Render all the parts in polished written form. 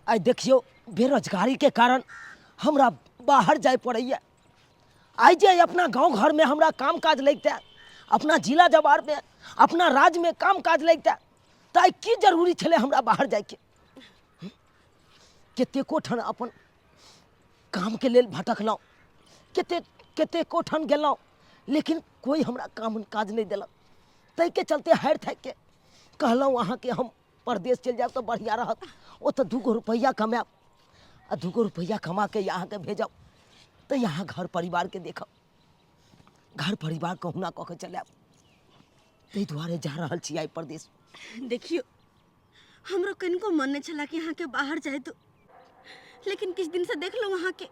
आइ देखियौ, बेरोजगारीके कारण हमरा बाहर जाय पड़ैए। आइ जे अपना गाँव घरमे हमरा काम काज लगितै, अपना जिला जवारमे, अपना राज्यमे काम काज लगितै, तऽ आइ की जरूरी छलै हमरा बाहर जायके? कतेको ठाम अपन कामके लेल भटकलहुँ, कतेक कतेको ठाम गेलहुँ, लेकिन कोइ हमरा काम काज नहि देलक। ताहिके चलते हारि थाकिके कहलहुँ अहाँके, हम परदेश चलि जायब तऽ बढ़िआँ रहत। ओतऽ 2 गो रुपैआ कमायब आ 2 गो रुपैआ कमाके अहाँके भेजब, तऽ यहाँ घर परिवारके देखब, घर परिवार कहुना कऽ के चलायब। ताहि दुआरे जा रहल छी आइ परदेश। देखियौ, हमरो कनिको मन नहि छला कि अहाँके बाहर जाय दू, लेकिन किछु दिनसँ देखलहुँ अहाँके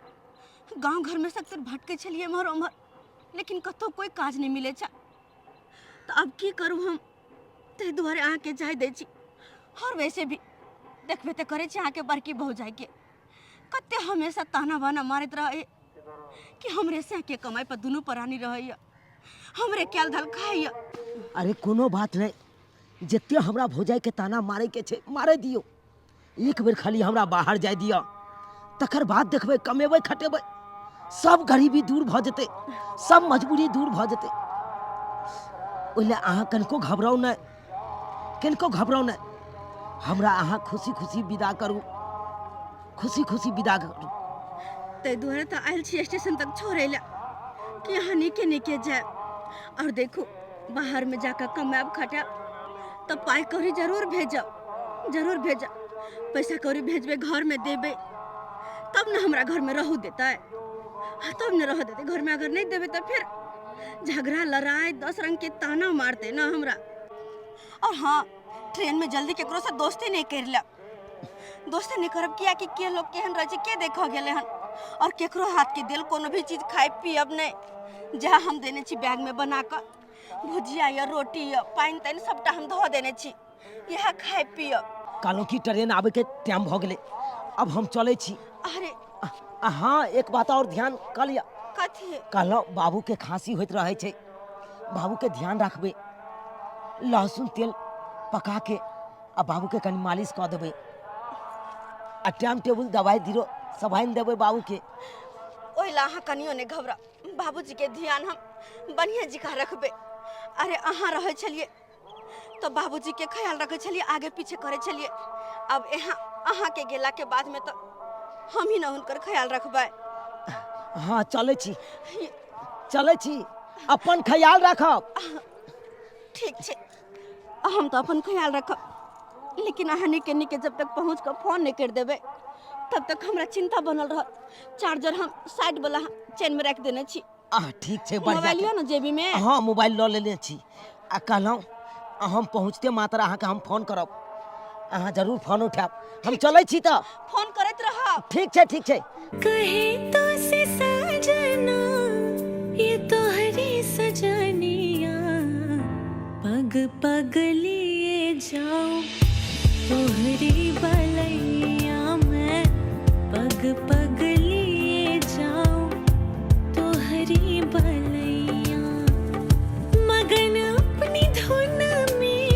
गाँव घरमे सभतर भटकै छलियै एम्हर ओम्हर, लेकिन कतहु कोइ काज नहि मिलै छल। तऽ आब की करू हम? ताहि दुआरे अहाँके जाय दै छी। आओर वैसे भी देखबे तऽ करै छी अहाँके बड़की भौजाइके, कते हमेशा ताना बाना मारैत रहै कि हमरे से कमाइ पर दुनू प्राणी रहैया, हमरे कैल धल खाइया। अरे कोनो बात नहि, जते हमरा भौजाइके ताना मारैके छै मारै दियौ, एक बेर खाली हमरा बाहर जाय दिअ, तकर बाद देखबै, कमेबै खटेबै, सब गरीबी दूर भऽ जेतै, सब मजबूरी दूर भऽ जेतै। ओहि लए अहाँ कनिको घबराउ नहि, कनिको घबराउ नहि। हमरा अहाँ खुशी खुशी विदा करू, खुशी खुशी विदा करू। ताहि दुआरे तऽ आयल छी स्टेशन तक छोड़ै लए कि अहाँ नीके नीके जायब। आओर देखू, बाहरमे जाकऽ कमायब खटायब तऽ पाइ कौड़ी जरूर भेजब, जरूर भेजब। पैसा कौड़ी भेजबै, घरमे देबै, तब ने हमरा घरमे रहू देतै, तब ने रह देतै घरमे। अगर नहि देबै तऽ फेर झगड़ा लड़ाइ, 10 रंगके ताना मारतै ने हमरा। और हाँ, ट्रेन में जल्दी केकरो से दोस्ती नहीं कर लेब, दोस्ती नहीं करब, किया कि के लोग केहन रहै छै के देखऽ गेलै हन। और केकरो हाथ के देल कोनो भी चीज खाय पियब नहीं। जहाँ हम देने छी बैग में बना कऽ भुजिया या रोटी या पानि तानि सबटा हम धऽ देने छी, इएह खाय पियब। कहलहुँ कि ट्रेन आबैके टाइम भऽ गेलै, अब हम चलै छी। अरे आ हाँ, एक बात और ध्यान कऽ लिअ। कथी? कहलहुँ बाबूके खाँसी होइत रहै छै, बाबूके ध्यान राखबै। लहसुन तेल पका के आ बाबूके कनि मालिश कऽ देबै आ टाइम टेबुल दवाइ दिरो सब आनि देबै बाबूके। ओहि ला अहाँ कनियो नहि घबराउ, बाबूजीके ध्यान हम बढ़िआँ जकाँ रखबै। अरे अहाँ रहै छलियै तऽ बाबूजीके ख्याल रखै छलियै, आगे पीछे करै छलियै। अब यहाँ अहाँके गेलाके बादमे तऽ हम ही ने हुनकर ख्याल रखबै। हाँ, चलै छी, चलै छी, अपन ख्याल राखब। ठीक छै, हम तऽ अपन ख्याल रखब, लेकिन अहाँ नीके नीके जब तक पहुँच कऽ फोन नहि करि देबै तब तक हमरा चिंता बनल रहत। चार्जर हम साइड वाला चेन में राखि देने छी। आ ठीक छै, बढ़िआँ। मोबाइल यऽ ने जेबी में? हाँ, मोबाइल लऽ लेने छी। आ कहलहुँ, हम पहुँचते मात्र अहाँके हम फोन करब, अहाँ जरूर फोन उठायब। हम चलै छी तऽ। फोन करैत रहब। ठीक छै, ठीक छै। कहे तो से सजना ये तोहरी सजनिया, पग पग लिए जाऊं तोहरी बलैया मैं, पग पग लिए जाऊं तोहरी बलैया। मगन अपनी धुन में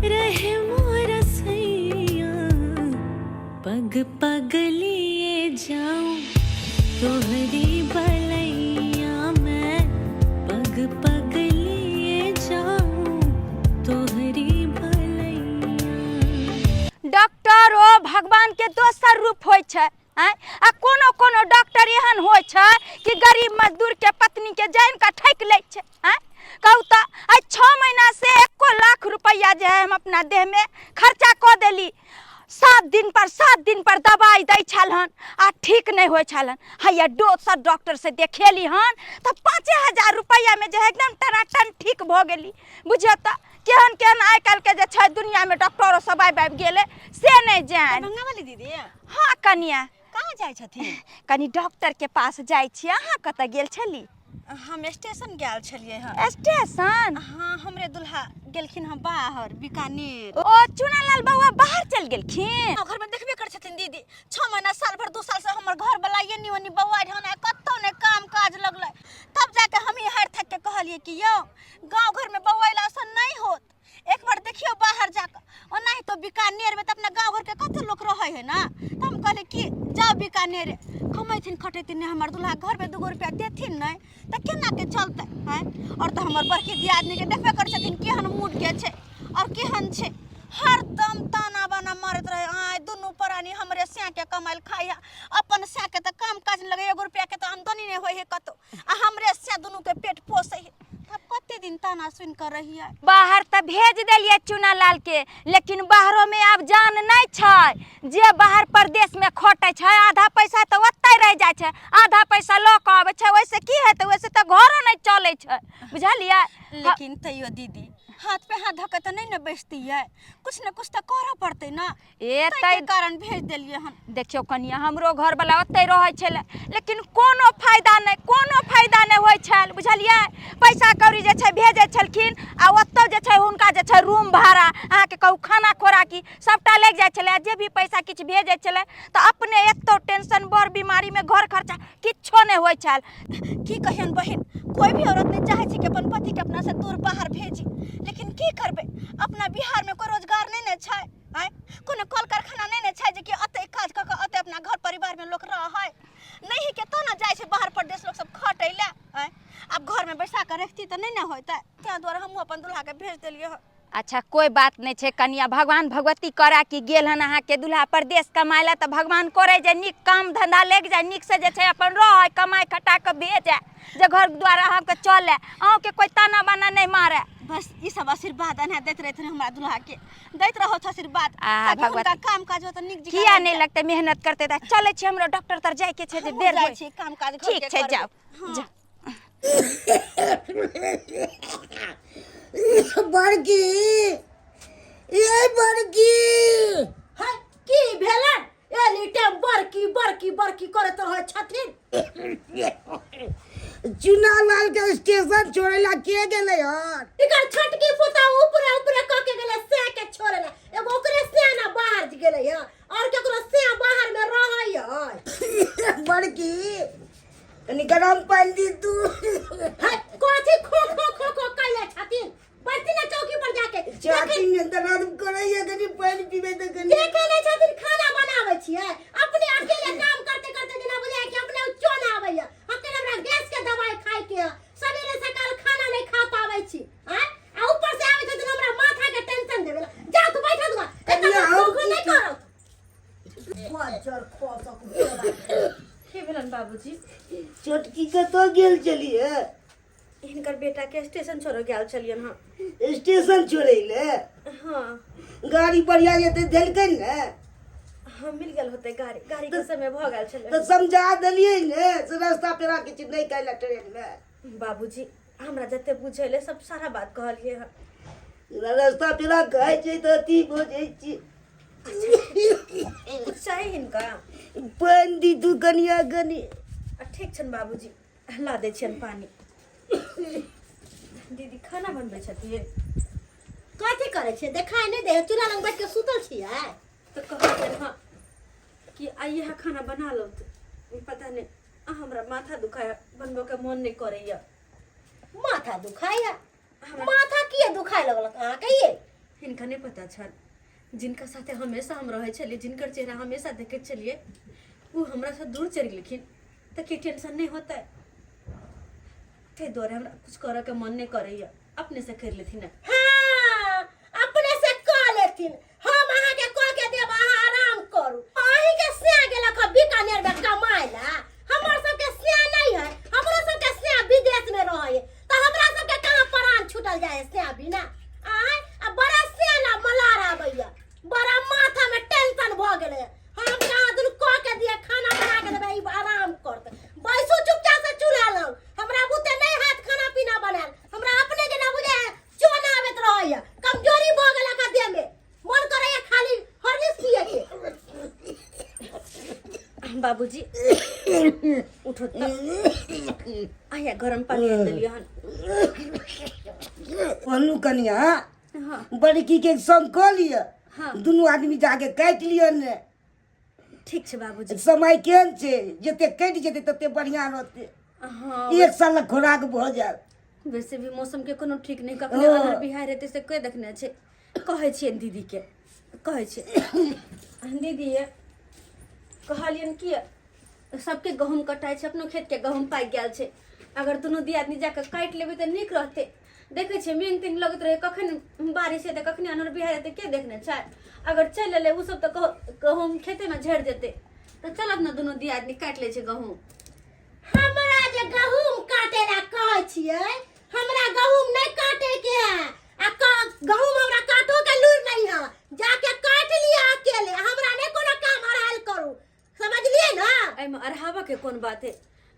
रहे मोरा सैया, पग पग लिए जाऊं तोहरी बलैया मैं, पग पग लिए जाऊं तोहरी बलैया। डॉक्टर ओ भगवान के दोसर रूप होइ छै आँय। आ कोनो कोनो डॉक्टर एहन होइ छै कि गरीब मजदूर के पत्नी के जानि कऽ ठकि लै छै आँय। कहू तऽ, आइ 6 महीना से एको लाख रुपैआ जे है हम अपना देह में खर्चा कऽ देली। 7 दिन पर 7 दिन पर दवाइ दै छल हन आ ठीक नहि होइ छल हन। हैया दोसर डॉक्टर से देखेली हन तऽ 5000 रुपैआ में जे है एकदम टनाटन ठीक भऽ गेली। बुझियौ तऽ, केहन केहन आइ काल्हि के जे छै दुनिया में डॉक्टरो सब आबि आबि गेलै से नहि जानि। दरभंगा वाली दीदी? हाँ कनिया। कहाँ जाइ छथिन? कनी डॉक्टर के पास जाइ छी। अहाँ कतऽ गेल छली? हम स्टेशन गेल छलियै हँ। स्टेशन? हाँ, हमरे दुल्हा गेलखिन हँ बाहर बीकानेर। ओ चुनालाल बौआ बाहर चलि गेलखिन? घर में देखबे कर छथिन दीदी, 6 महीना साल भर 2 साल से हमर घर वाला एनी ओनी बौआ हन, कतौ ने काम काज लगलै। तब जाके हम ही हारि थाकि के कहलियै कि यौ गाँव घर में बौआइला से नहीं होत, एक बार देखियो बाहर जाकर। ओनाही तो बीकानेर में तो अपना गाँव घर के कते लोग रहे है ना। तऽ हम कहलियै कि जाउ बीकानेर कमेथिन खटेथिन नहि हमर दुल्हा घरमे दूगो रुपैआ देथिन नहि तऽ केना के चलतै आँय आओर तऽ हमर बड़की दियादनीके देखबे करै छथिन केहन मूडके छै आओर केहन छै हरदम ताना बाना मारैत रहै आँय दुनू प्राणी हमरे सैके कमाइल खाइ है अपन सैके तऽ काम काज नहि लगै एगो रुपैआके तऽ आमदनी नहि होइ है कतौ आ हमरे सै दुनूके पेट पोसै है तब कते दिन ताना सुनि कऽ रहियै। बाहर तऽ भेज देलियै चुना लाल के, लेकिन बाहरो में आब जान नहि छै। जे बाहर परदेश में खटै छै आधा पैसा तऽ ओतहि रहि जाइ छै, आधा पैसा लऽ कऽ अबै छै, ओहिसँ की हेतै? ओहिसँ तऽ घरो नहि चलै छै, बुझलियै? लेकिन तैयो दीदी हाथ पे हाथ धऽ कऽ तऽ नहि ने बैसतियै, कुछ ने कुछ तऽ करऽ पड़तै ने। ए ताहि कारण भेज देलियै हन। देखियौ कनिया, हमरो घरवला ओतहि रहै छलै, लेकिन कोनो फायदा नहि, कोनो फायदा नहि होइ छल, बुझलियै? पैसा कौड़ी जे छै भेजै छलखिन आ ओतऽ जे छै हुनका जे छै रूम भाड़ा, अहाँके कहू खाना खोराकी सभटा लागि जाइ छलै, आ जे भी पैसा किछु भेजै छलै तऽ अपने एतौ टेंशन, बड़ बीमारीमे घर खर्चा किछो नहि होइ छल। की कहियन बहिन, कोई भी औरत नहीं चाहे छै कि अपन पति के अपना से दूर बाहर भेजी, लेकिन की करबै, अपना बिहार में कोई रोजगार नहीं ने छै, आँय कोनो कल कारखाना नहीं ने छै जे कि अतै काज कऽ कऽ अतै अपना घर परिवार में लोक रहै नहीं के तो ना जाइ छै बाहर परदेश लोक सब खटै लए, आँय आब घर में बैसा कऽ रखती तऽ नहीं ने होतै, ताहि दुआरे हमहूँ अपन दुल्हा के भेज देलियै हँ। अच्छा कोई बात नहीं छै कनिया, भगवान भगवती करा कि गेल हन अहाँके दुल्हा परदेश कमाय लए, तऽ भगवान करे जे नीक काम धंधा लागि जाय, नीक से जे छै अपन रहै, कमाय खटा कऽ भेजै, जे घर द्वार अहाँके चलै, अहूँके कोई ताना बाना नहि मारै। बस ई सब आशीर्वाद एना दैत रहथिन हमरा दुल्हा के, दैत रहो आशीर्वाद आ ताकि हुनका भगवती काम काज होत नीक जकाँ किया लागि नहीं जाय। लगतै, मेहनत करतै तऽ। चलै छी, हमरो डॉक्टर तर जाइके छै जे हमहूँ देर जाइ होइ। छी काम काज घर ठीक के छै, करबै। जाउ। हँ। जाउ। बड़की, ए बड़की। है की भेलन? एनी टाइम बड़की बड़की बड़की करैत रहै छथिन। चुना लाल के स्टेशन छोड़े ला के गेलै हन? एकर छोटकी पुता ऊपरे ऊपरे कऽ के गेलै सैह के छोड़े ला, एगो ओकरे सैह ना बाहर गेलै हँ, और केकरो सैह बाहर में रहै है। बड़की, कनी गरम पानि दी तू। है कथी खो खो खो खो कैले छथिन? बैठती ना चौकी पर जाके। छाती में दर्द करैया, कनी पानि पीबै तऽ कनी। देखे नहीं छथिन खाना बनाबै छियै, अपने अकेले काम करते करते जेना बुझाय कि अपने चोन आबैया। अकेले हमरा गैस के दवाई खाय के है, सवेरे सकाल खाना नहीं खा पाबै छी, आँय? आ ऊपर से आबै छथिन हमरा माथा के टेंशन देवे ला। जा तू बैठा दुआ, कनिया, एतना हम खो खो की नहीं करत। बजर खसक घोड़ा। की भेलन बाबूजी? छोटकी कतऽ गेल छलियै? हिनकर बेटा के स्टेशन छोड़ऽ गेल छलियनि हँ। स्टेशन छोड़ै ले? हाँ। गाड़ी बढ़िया जेतै देलकै ने? हाँ, मिल गेल होतै गाड़ी, गाड़ी के समय भऽ गेल छलै। तऽ समझा देलियै ने से रास्ता पेरा किछु नहि कैला ट्रेन मे? बाबूजी, हमरा जते बुझेलै सब सारा बात कहलियै हँ। रास्ता पेरा कहै छै तऽ अथी भऽ जाइ छै। कुछ चाही हिनका? पानि दी तू कनिया कनि। आ ठीक छनि बाबूजी, ला दै छियनि पानि। दीदी खाना बनबै छथिन। कथी करै छियै? देखाय नहि दै है, चूल्हा लग बैठ के सुतल छियै। तऽ कहलियनि हँ कि आइ इएह खाना बना लो, तऽ पता नहि आ हमरा माथा दुखाय, बनबऽके मोन नहि करैया। माथा दुखाय? माथा किए दुखाय लगलक अहाँके ये? हिनका नहि पता छल, जिनका साथे हमेशा हम रहै छलियै, जिनकर चेहरा हमेशा देखैत छलियै, ओ हमरासँ दूर चलि गेलखिन, तऽ की टेंशन नहि होतै? ताहि दुआरे हमरा किछु करऽके मन नहि करैया, अपने से करि लेथिन। हाँ, अपने से कऽ लेथिन, हम अहाँके कऽ के देब, अहाँ आराम करू। अहींके स्या गेलक हँ बीकानेर में कमाय ला, हमर सबके स्या नहीं है, हमरो सबके स्या विदेश में रहै है, तऽ हमरा सबके कहाँ प्राण छूटल जाय है स्या बिना? आँय, आ बड़ा स्या ला मलार आबैया, बड़ा माथा में टेंशन भऽ गेलै। हम कहाँ दुनू कऽ के दिए, खाना बना के देबै, ई आराम करतै। बैसू चुपचाप से चूल्हा लग, हमरा बुते नहीं हाथ खाना पीना बनायल, हमरा अपने जेना बुझाय चोन आबैत रहैया, कमजोरी भऽ गेल अखन देह में, मन करैया खाली हॉर्लिक्स पिए के। बाबूजी उठो तऽ, आया गरम पानी आनि देलियै हन। कहलहुँ कनिया, हाँ। बड़की के संग कऽ लिअ। हाँ। दुनू आदमी जाके काटि लिअ ने। ठीक छै बाबूजी। समय केहन छै, जते कटि जेतै तते बढ़िया रहतै। हाँ। एक सालक खोराक भऽ जायत। वैसे भी मौसम के कोनो ठीक नहि, कखने हाँ। अन्हर बिहार हेतै से के देखने छै। कहै छियनि दीदीके, कहै छियै दीदी ये। कहलियनि कि सबके गहूँम कटाइ छै, अपनो खेतके गहूँम पाकि गेल छै, अगर दुनू दियादनी जाकऽ काटि लेबै तऽ नीक रहतै। देखै छियै मेघ तेघ लगैत रहै, कखन बारिश हेतै, कखन अन्हर बिहाड़ि हेतै, के देखने छै। अगर चलि एलै ओसब तऽ गहूँम खेतेमे झड़ि जेतै। तऽ चलब ने दुनू दियादनी काटि लै छै गहूँम। हमरा जे गहूँम काटे ला कहै छियै, हमरा गहूँम नहि काटे के है आ गहूँम हमरा काटो के लूर नहीं है। जाके काट लिअ अकेले, हमरा नहि कोनो काम अड़हाल करू, समझलियै ना? एहिमे अढ़ाबऽ के कोन बात है?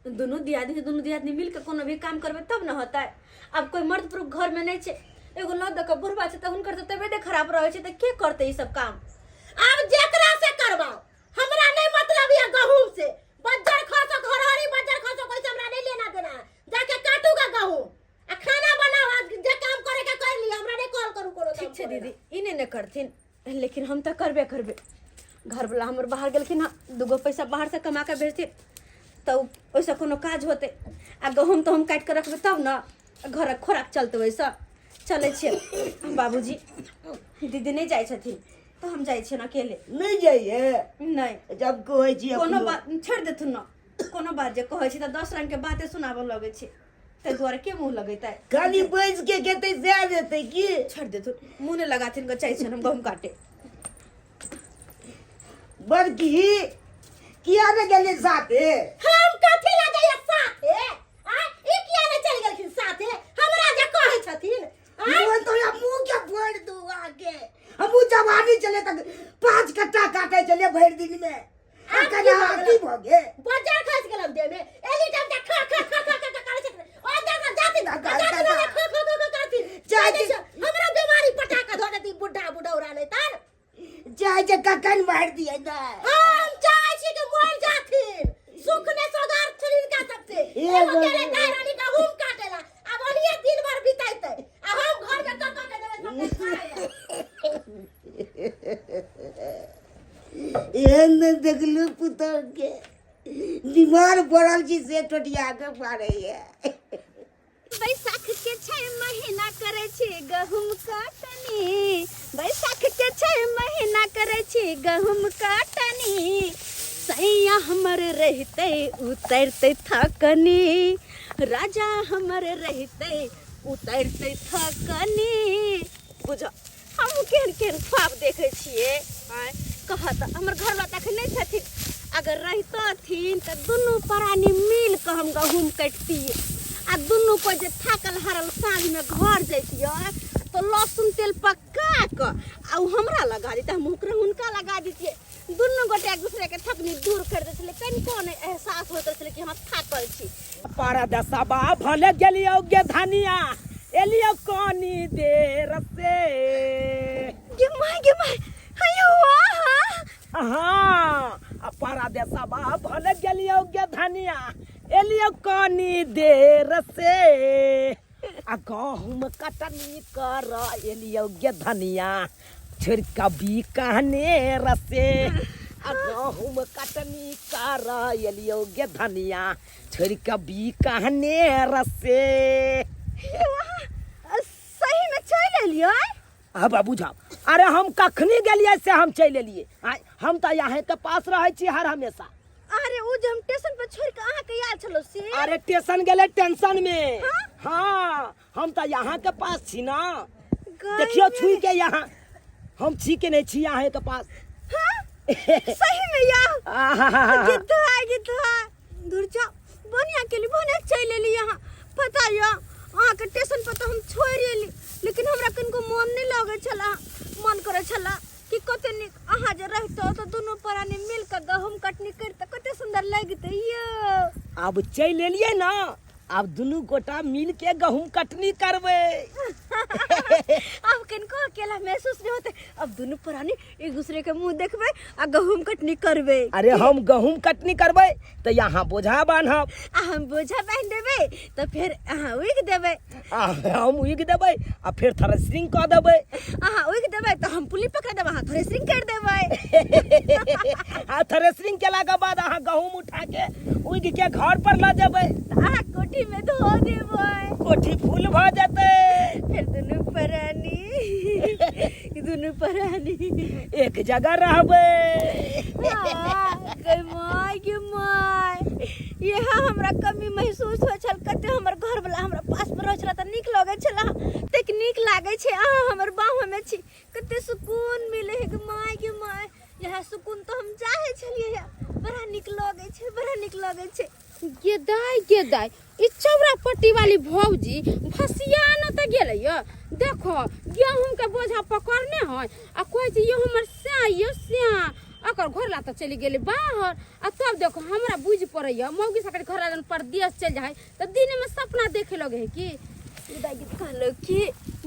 दुनू दियादनी दुनू दियादनी मिल के कोनो भी काम करबै तब ने होतै। आब कोइ मर्द पुरुष घरमे नहि छै, एगो लऽ दऽ कऽ बुढ़बा छै तऽ हुनकर तऽ तबियते खराब रहै छै, तऽ के करतै ई सब काम? आब जेकरा से करवाओ, हमरा नहीं मतलब ये गहूम से। बज्जर खसो घरहरी, बज्जर खसो, कोई से हमरा नहीं लेना देना है। जाके काटूगा गहूम आ खाना बनाओ, आ जे काम करे के कर लिया, हमरा नहीं कॉल करू कोनो। ठीक छै दीदी, ई नहि ने करथिन, लेकिन हम तऽ करबे करबै। घरवला हमर बाहर गेलखिन हँ, दूगो पैसा बाहरसँ कमा कऽ भेजथिन तऽ ओहिसँ कोनो काज होतै। आ गहूम तहूम काटि कऽ रखबै तब ने घरक खोराक चलतै। ओहिसँ चलै छियै बाबूजी। दीदी नहि जाइ छथिन तऽ हम जाइ छियनि अकेले। नहि जाइए? नहि। जब कहै छी कोनो अपनो। बात छोड़ि देथुन ने, कोनो बात जे कहै छी तऽ 10 रंगके बाते सुनाबऽ लगै छै, ताहि दुआरे के मुँह लगेतै? खाली बैस के खेतै सएह देतै की? छोड़ि देथुन, मुँह नहि लगाथिन गऽ। जाइ छियनि हम गहूम काटे। बड़की किया ने गेलै साथे? हम कथी ला जाइए साथे? आ ई किया ने चलि गेलखिन साथे, हमरा जे कहै छथिन? आँय? मोन तो मुँह के फोड़ दू आके। हमहूँ जवानी चले तक 5 कट्टा काटे चले भरि दिन में। आब की कने भऽ हाथी गेलै? भऽ गेल। बजार खसि गेलन देह में, एनी टाइम तऽ खा खा खा खा खा करै छथिन। ओ देखा जाथिन खा, खा, जाथिन खा। खा खा खा खा करथिन। जाइ जाइ छी। हमरा बीमारी पटा कऽ धऽ देती बुढ़ा बुढ़ौरा नहि तर। जाइ छै कखन मारि दियै ने। हम चाहै छी कि मरि जाथिन, सुख ने सोगार छल हिनका सबसे। हे एगो गेलै भगवान। दाइ रानी गहूम काटेला, आब ओनिये दिन भर बितैतै आ हम घर में कऽ कऽ के देबै सबके खाय लए। एहन नहि देखलू पुतहु के, बीमार पड़ल छी से टोटिया के पारैया। बैसाख के छै महीना करै छी गहूम कटनी, बैसाख के छै महीना करै छी गहूम कटनी। सैया हमर रहितै उतरतै थकनी, राजा हमर रहितै उतरतै थकनी। बुझ हम केहन केहन ख्वाब देखै छियै। आँय कहत, हमर घरवला तऽ एखन नहि छथिन, अगर रहितथिन तऽ दुनू प्राणी मिल कऽ हम गहूम कटितियै आ दुनू कोइ जे थाकल हारल साँझमे घर जैतियै तऽ लहसुन तेल पका कऽ आ ओ हमरा लगा दितै, हम ओकरा हुनका लगा दितियै। दुनू गोटे एक दूसरेके थकनी दूर करि दै छलै, कनिको नहि एहसास होइत छलै कि हम थाकल छी। परदेसबा भले गेलियौ गे धनिया, एलियौ कनी देर से। गे माय गे माय, हयो आहा। हाँ, आ परदेसबा भले गेलियौ गे धनिया, एलियौ कनी देर से। आ गहूम कटनी कर एलियौ गे धनिया, छोड़ि कऽ बीकानेर से। आ गहूम कटनी कर एलियौ गे धनिया, छोड़ि कऽ बीकानेर से। सही में चलि एलियै? हाँ बाबू जाओ। अरे हम कखनी गेलियै से हम चलि एलियै। आँय, हम तऽ अहाँके पास रहै छी हर हमेशा। अरे ओ जे हम स्टेशन पर छोड़ के अहाँके आयल छलहुँ से? अरे स्टेशन गेलै टेंशन में। हाँ, हम तऽ यहाँ के पास छी ना। देखियो छुई के, यहाँ हम छी के नहीं छी यहाँ के पास? हाँ? सही में या गिद्धा गिद्धा दूर जाओ, बढ़िया के लिए बढ़िया चल एली यहाँ। पता या अहाँ के स्टेशन पर तो हम छोड़ एली, लेकिन हमरा कनको मन नहीं लगे छला। मन करे छला कि कते नीक अहाँ जे रहितो तो दुनू प्राणी मिल के गहूम कटनी करते, कते सुंदर लगते यो। अब चल एलिए ना, आब दुनू गोटा मिल के गहूम कटनी करबै। अब किनको अकेला महसूस नहीं होते, अब दुनू प्राणी एक दूसरे के मुंह देखबै आ गहूम कटनी करबै। अरे हम गहूम कटनी करबै तऽ यहाँ बोझा बान्हब। आ हम बोझा बान्हि देबै तऽ फेर अहाँ उगि देबै। आ हम उगि देबै आ फेर थ्रेसरिंग कऽ देबै। अहाँ उगि देबै तऽ हम पुली पकड़ देबै, अहाँ थ्रेसरिंग करि देबै। आ थ्रेसरिंग केलाके बाद अहाँ गहूम उठा के उगि के घर पर लऽ जेबै। अहाँ कोठी में धो देबै, कोठी फूल भऽ जेतै। फिर दुनू प्राणी दुनू प्राणी एक जगह रहबै। हाँ। गे my गे my, इएह हमरा कमी महसूस होइ छल। कते हमर घरवला हमरा पास पर रहै छला तऽ नीक लगै छला, कतेक नीक लागै छै अहाँ हमर बाहोमे छी, कते सुकून मिलै है गे my गे my. इएह सुकून तऽ हम चाहै छलियै, बड़ा नीक लगै छै, बड़ा नीक लगै छै। गे दाइ गे दाइ, ई चौरा पट्टी वाली भौजी भसिया न तऽ गेलै य। देखो गेहूं के बोझा पकड़ने है आ कहै छै यो हमर स्या यो स्या, अकर घरला तऽ चलि गेलै बाहर। आ तब देखो हमरा बुझि पड़ैया मौगी सबके घर जन परदेश चलि जाइ तऽ दिन में सपना देखे लगे है कि दाइ कहलक कि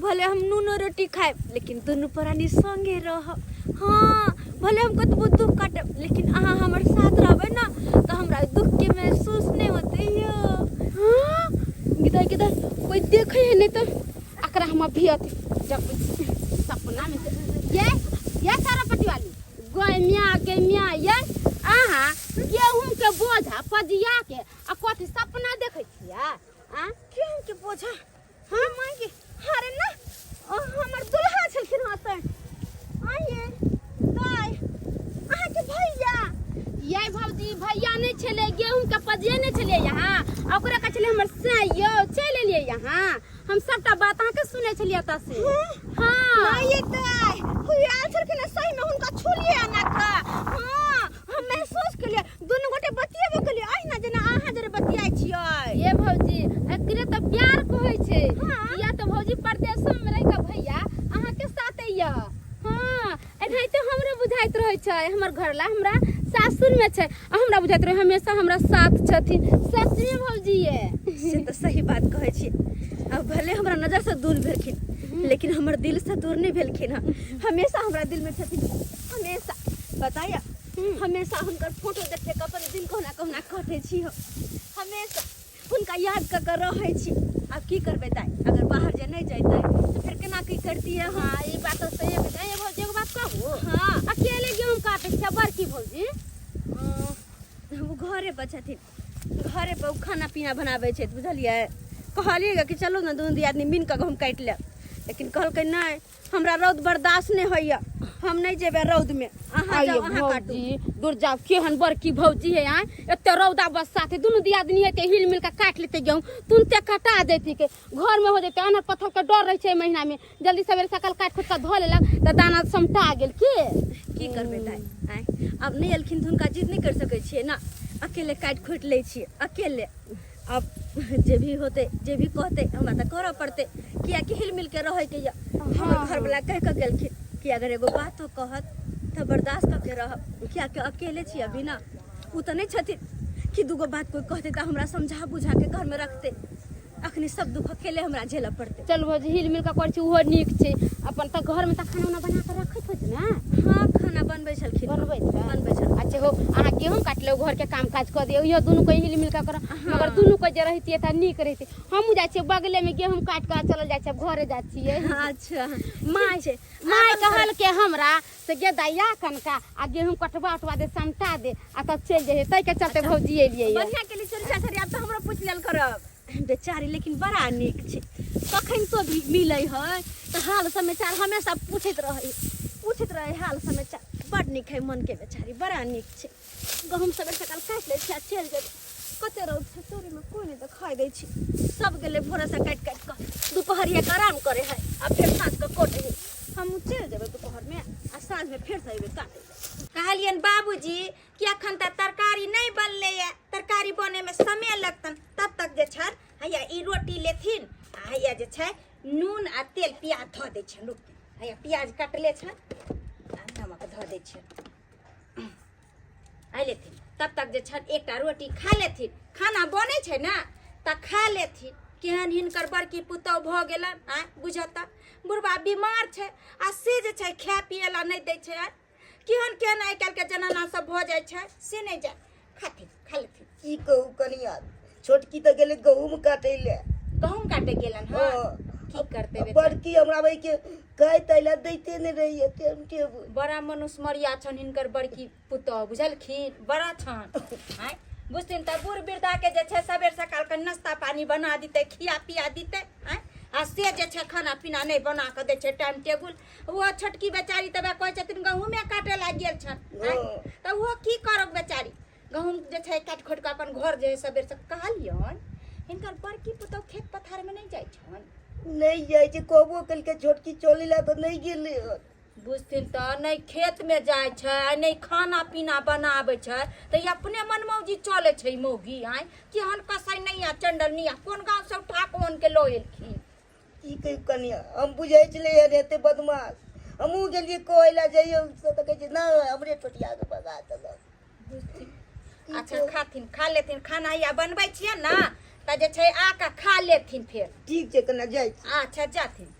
भले हम नूनो रोटी खायब लेकिन दुनू प्राणी संगे रहब। हाँ, भले हम कतबो दुख काटब लेकिन अहाँ हमर साथ रहबै ना तऽ हमरा दुख के महसूस नहि होतै यौ। हाँ गिदाई गिदाई, कोई देखे है नहीं तो अकरा हम अभी अथी जब सपना में ये सारा पट्टी वाली गैमिया गैमिया, ये अहाँ गेहूं के बोझा पजिया के आ कथी सपना देखै छियै? आ गेहूं के बोझा? हाँ माँ के, अरे ना हमर दुल्हा छलखिन हँ तऽ आइए दाइ अहाँके भैया। ये भौजी भैया नहीं छलै, गेहूं के पजिए नहीं छलियै यहाँ, आ ओकरा कहै छलै हमर साई यौ, चलि एलियै यहाँ। हम सबटा बात अहाँके सुनै छलियै एतऽ से। हाँ आइए दाइ हुई आयल छलखिन हँ, सही में हुनका छुलियै एना कऽ। हाँ हम महसूस केलियै, दुनू गोटे बतियेबो केलियै अहिना जेना अहाँ जरे बतियाइ छियै। ये भौजी एकरे तऽ प्यार कहै छै। हाँ। या तऽ भौजी परदेशो में रहि कऽ भैया अहाँके साथ या। हाँ एनाहिते हमरो बुझाइत रहै छै, हमर घरला हमरा सासुर में छै आ हमरा बुझाइत रहै हमेशा हमरा साथ छथिन। सच में भौजी ये से तऽ सही बात कहै छी। अब भले हमरा नजर से दूर भेलखिन लेकिन हमर दिल से दूर नहि भेलखिन हँ, हमेशा हमरा दिल में छथिन हमेशा। बताया हमेशा हुनकर फोटो देख के अपन दिन कहुना कहुना कटै छी हम, हमेशा हुनका याद कऽ के रहै छी। आब की करबै दाइ, अगर बाहर जे नहि जैतै तऽ फेर केना की करतियै हम? हाँ ई बात तऽ सही है। ए भौजी एगो बात कहू? हाँ। अकेले गेहूं काटै छियै बड़की भौजी? ओ घरे पर छथिन, घरे पर ओ खाना पीना बनाबै छथि बुझलियै। कहलियै कि चलू ने दुनू दियादनी मिल कऽ गहूँम काटि लेब, लेकिन कहलकै नहि हमरा रौद बर्दाश्त नहि होइया, हम नहि जेबै रौदमे, अहाँ जाउ अहाँ काटू। भौजी दूर जाउ, केहन बड़की भौजी है आय, एते रौदा बसाते दुनू दियादनी हेतै हिल मिल के काटि लेतै गेहूँ, तुरंते कटा जैती के घर में हो जैते। अनहर पत्थर के डर रहै छै महीना में, जल्दी सवेरे सकाल काटि खोटि कऽ धो लेलक तऽ दाना समटा गेल। की की करबै दाइ आँय, आब नहि एलखिन तऽ हुनका जिद नहि करि सकै छियै ने, अकेले काटि खोटि लै छियै अकेले। अब जे भी होतै जे भी कहतै हमरा तऽ करऽ पड़तै, कियाकि हिल मिल के रहैके यऽ। हमर घरवला कहि कऽ गेलखिन कि अगर एगो बातो कहत तऽ बर्दाश्त कऽ के रहब, कियाकि अकेले छी अभी ना, ओ तऽ नहि छथिन कि दूगो बात कोइ कहतै तऽ हमरा समझा बुझा के घरमे रखतै। अखनी सब दुख अकेले हमरा झेलऽ पड़तै। चल भौजी हिल मिल कऽ करै छी ओहो नीक छै। अपन तऽ घरमे तऽ खाना उना बना कऽ रखैत होइत ने? हाँ खाना बनबै छलखिन। बनबै छै? बनबै छलखिन। अच्छा हो, अहाँ गेहूँ काटि लेब, घरके काम काज कऽ दियौ, इहो दुनू कोइ हिल मिल कऽ करब। मगर दुनू कोइ जे रहितियै तऽ नीक रहितै। हमहूँ जाइ छियै बगलेमे गेहूँ काटि कऽ चलल जाइ छियै, घरे जाइ छियै। अच्छा माय छै। माय कहलकै हमरा से गे दैया कनका आ गेहूँ कटवा उटवा दे समटा दे आ तब चलि जइहे, ताहिके चलते भौजी एलियै। बढ़िआँ केली। चलू चाचा आब तऽ हमरो पूछि लेल करब। बेचारी लेकिन बड़ा नीक छै, कखन तो भी मिलै है तऽ हाल समाचार हमेशा पूछैत रहै, पूछैत रहै हाल समाचार। बड़ नीक है मनके बेचारी, बड़ा नीक छै। गहूँम सवेर सकाल काटि लै छै आ चलि जेबै। कते रौद छै चोरीमे, कोइ नहि देखाइ दै छै, सब गेलै भोरेसँ काटि काटि कऽ, दुपहरियाके आराम करै है आ फेर साँझके कटै है। हमहूँ चलि जेबै दुपहरमे आ साँझमे फेरसँ अयबै काटै लए। कहलियनि बाबूजी कि अखन तऽ तरकारी नहि बनलैए, तरकारी बनैमे समय लगतनि, तब तक जे छनि हैया ई रोटी लेथिन आ हैया जे छै नून आ तेल प्याज धऽ दै छियनि। रुकथिन, हैया प्याज कटले छनि आ नमक धऽ दै छियनि। आइ लेथिन, तब तक जे छनि एकटा रोटी खा लेथिन। खाना बनै छै ने तऽ खा लेथिन। केहन हिनकर बड़की पुतहु भऽ गेलनि आँय, बुझत तऽ बुढ़बा बीमार छै आ से जे छै खाय पियै लए नहि दै छै। आँय केहन केहन आइ काल्हिके जनाना सब भऽ जाइ छै से नहि जाय। खाथिन, खा लेथिन। की कहू कनिया, छोटकी तऽ गेलै गहूम काटै लए। गहूम काटे गेलन? हँ। की करतै बेचारी? बड़की हमरा भाई के गाय तैला दैते नहि रहैया टाइम टेबुल। बड़ा मनुष्यमरिया छन हिनकर बड़की पुतहु, बुझलखिन, बड़ा छन। आँय बुझथिन तऽ बूढ़ वृद्धाके जे छै सबेर सकालके नाश्ता पानी बना दितै, खिया पिया दितै। आँय आ से जे छै खाना पीना नहि बना कऽ दै छै टाइम टेबुल। ओहो छोटकी बेचारी तऽ वएह कहै छथिन गहूमे काटे लागि गेल छन। आँय तऽ ओहो की करब बेचारी। गहूँम जे छै काटि खोटि कऽ अपन घर जे है सबेर से कहलियनि हिनकर बड़की पुतहु खेत पथारमे नहि जाइ छनि नहि जाइ छै कहबो केलकै छोटकी चलै लए तऽ नहि गेलै हन बुझथिन तऽ नहि खेतमे जाइ छै आ नहि खाना पीना बनाबै छै तऽ ई अपने मनमौजी चलै छै ई मौगी आँय केहन कसै नहि आ चंडल नहीं आ कोन गाँव से उठा कऽ के लऽ एलखिन की कहियौ कनिया हम बुझै छलियै हन एते बदमाश हमहूँ गेलियै कहै लए जइयौ से तऽ कहै छै नहि हमरे टोटियाके भगा देलक बुझथिन अच्छा खाथिन खा लेथिन खाना या बनबै छियै ने तऽ जे छै आ कऽ खा लेथिन फेर ठीक छै कनिया जाइ छी अच्छा जाथिन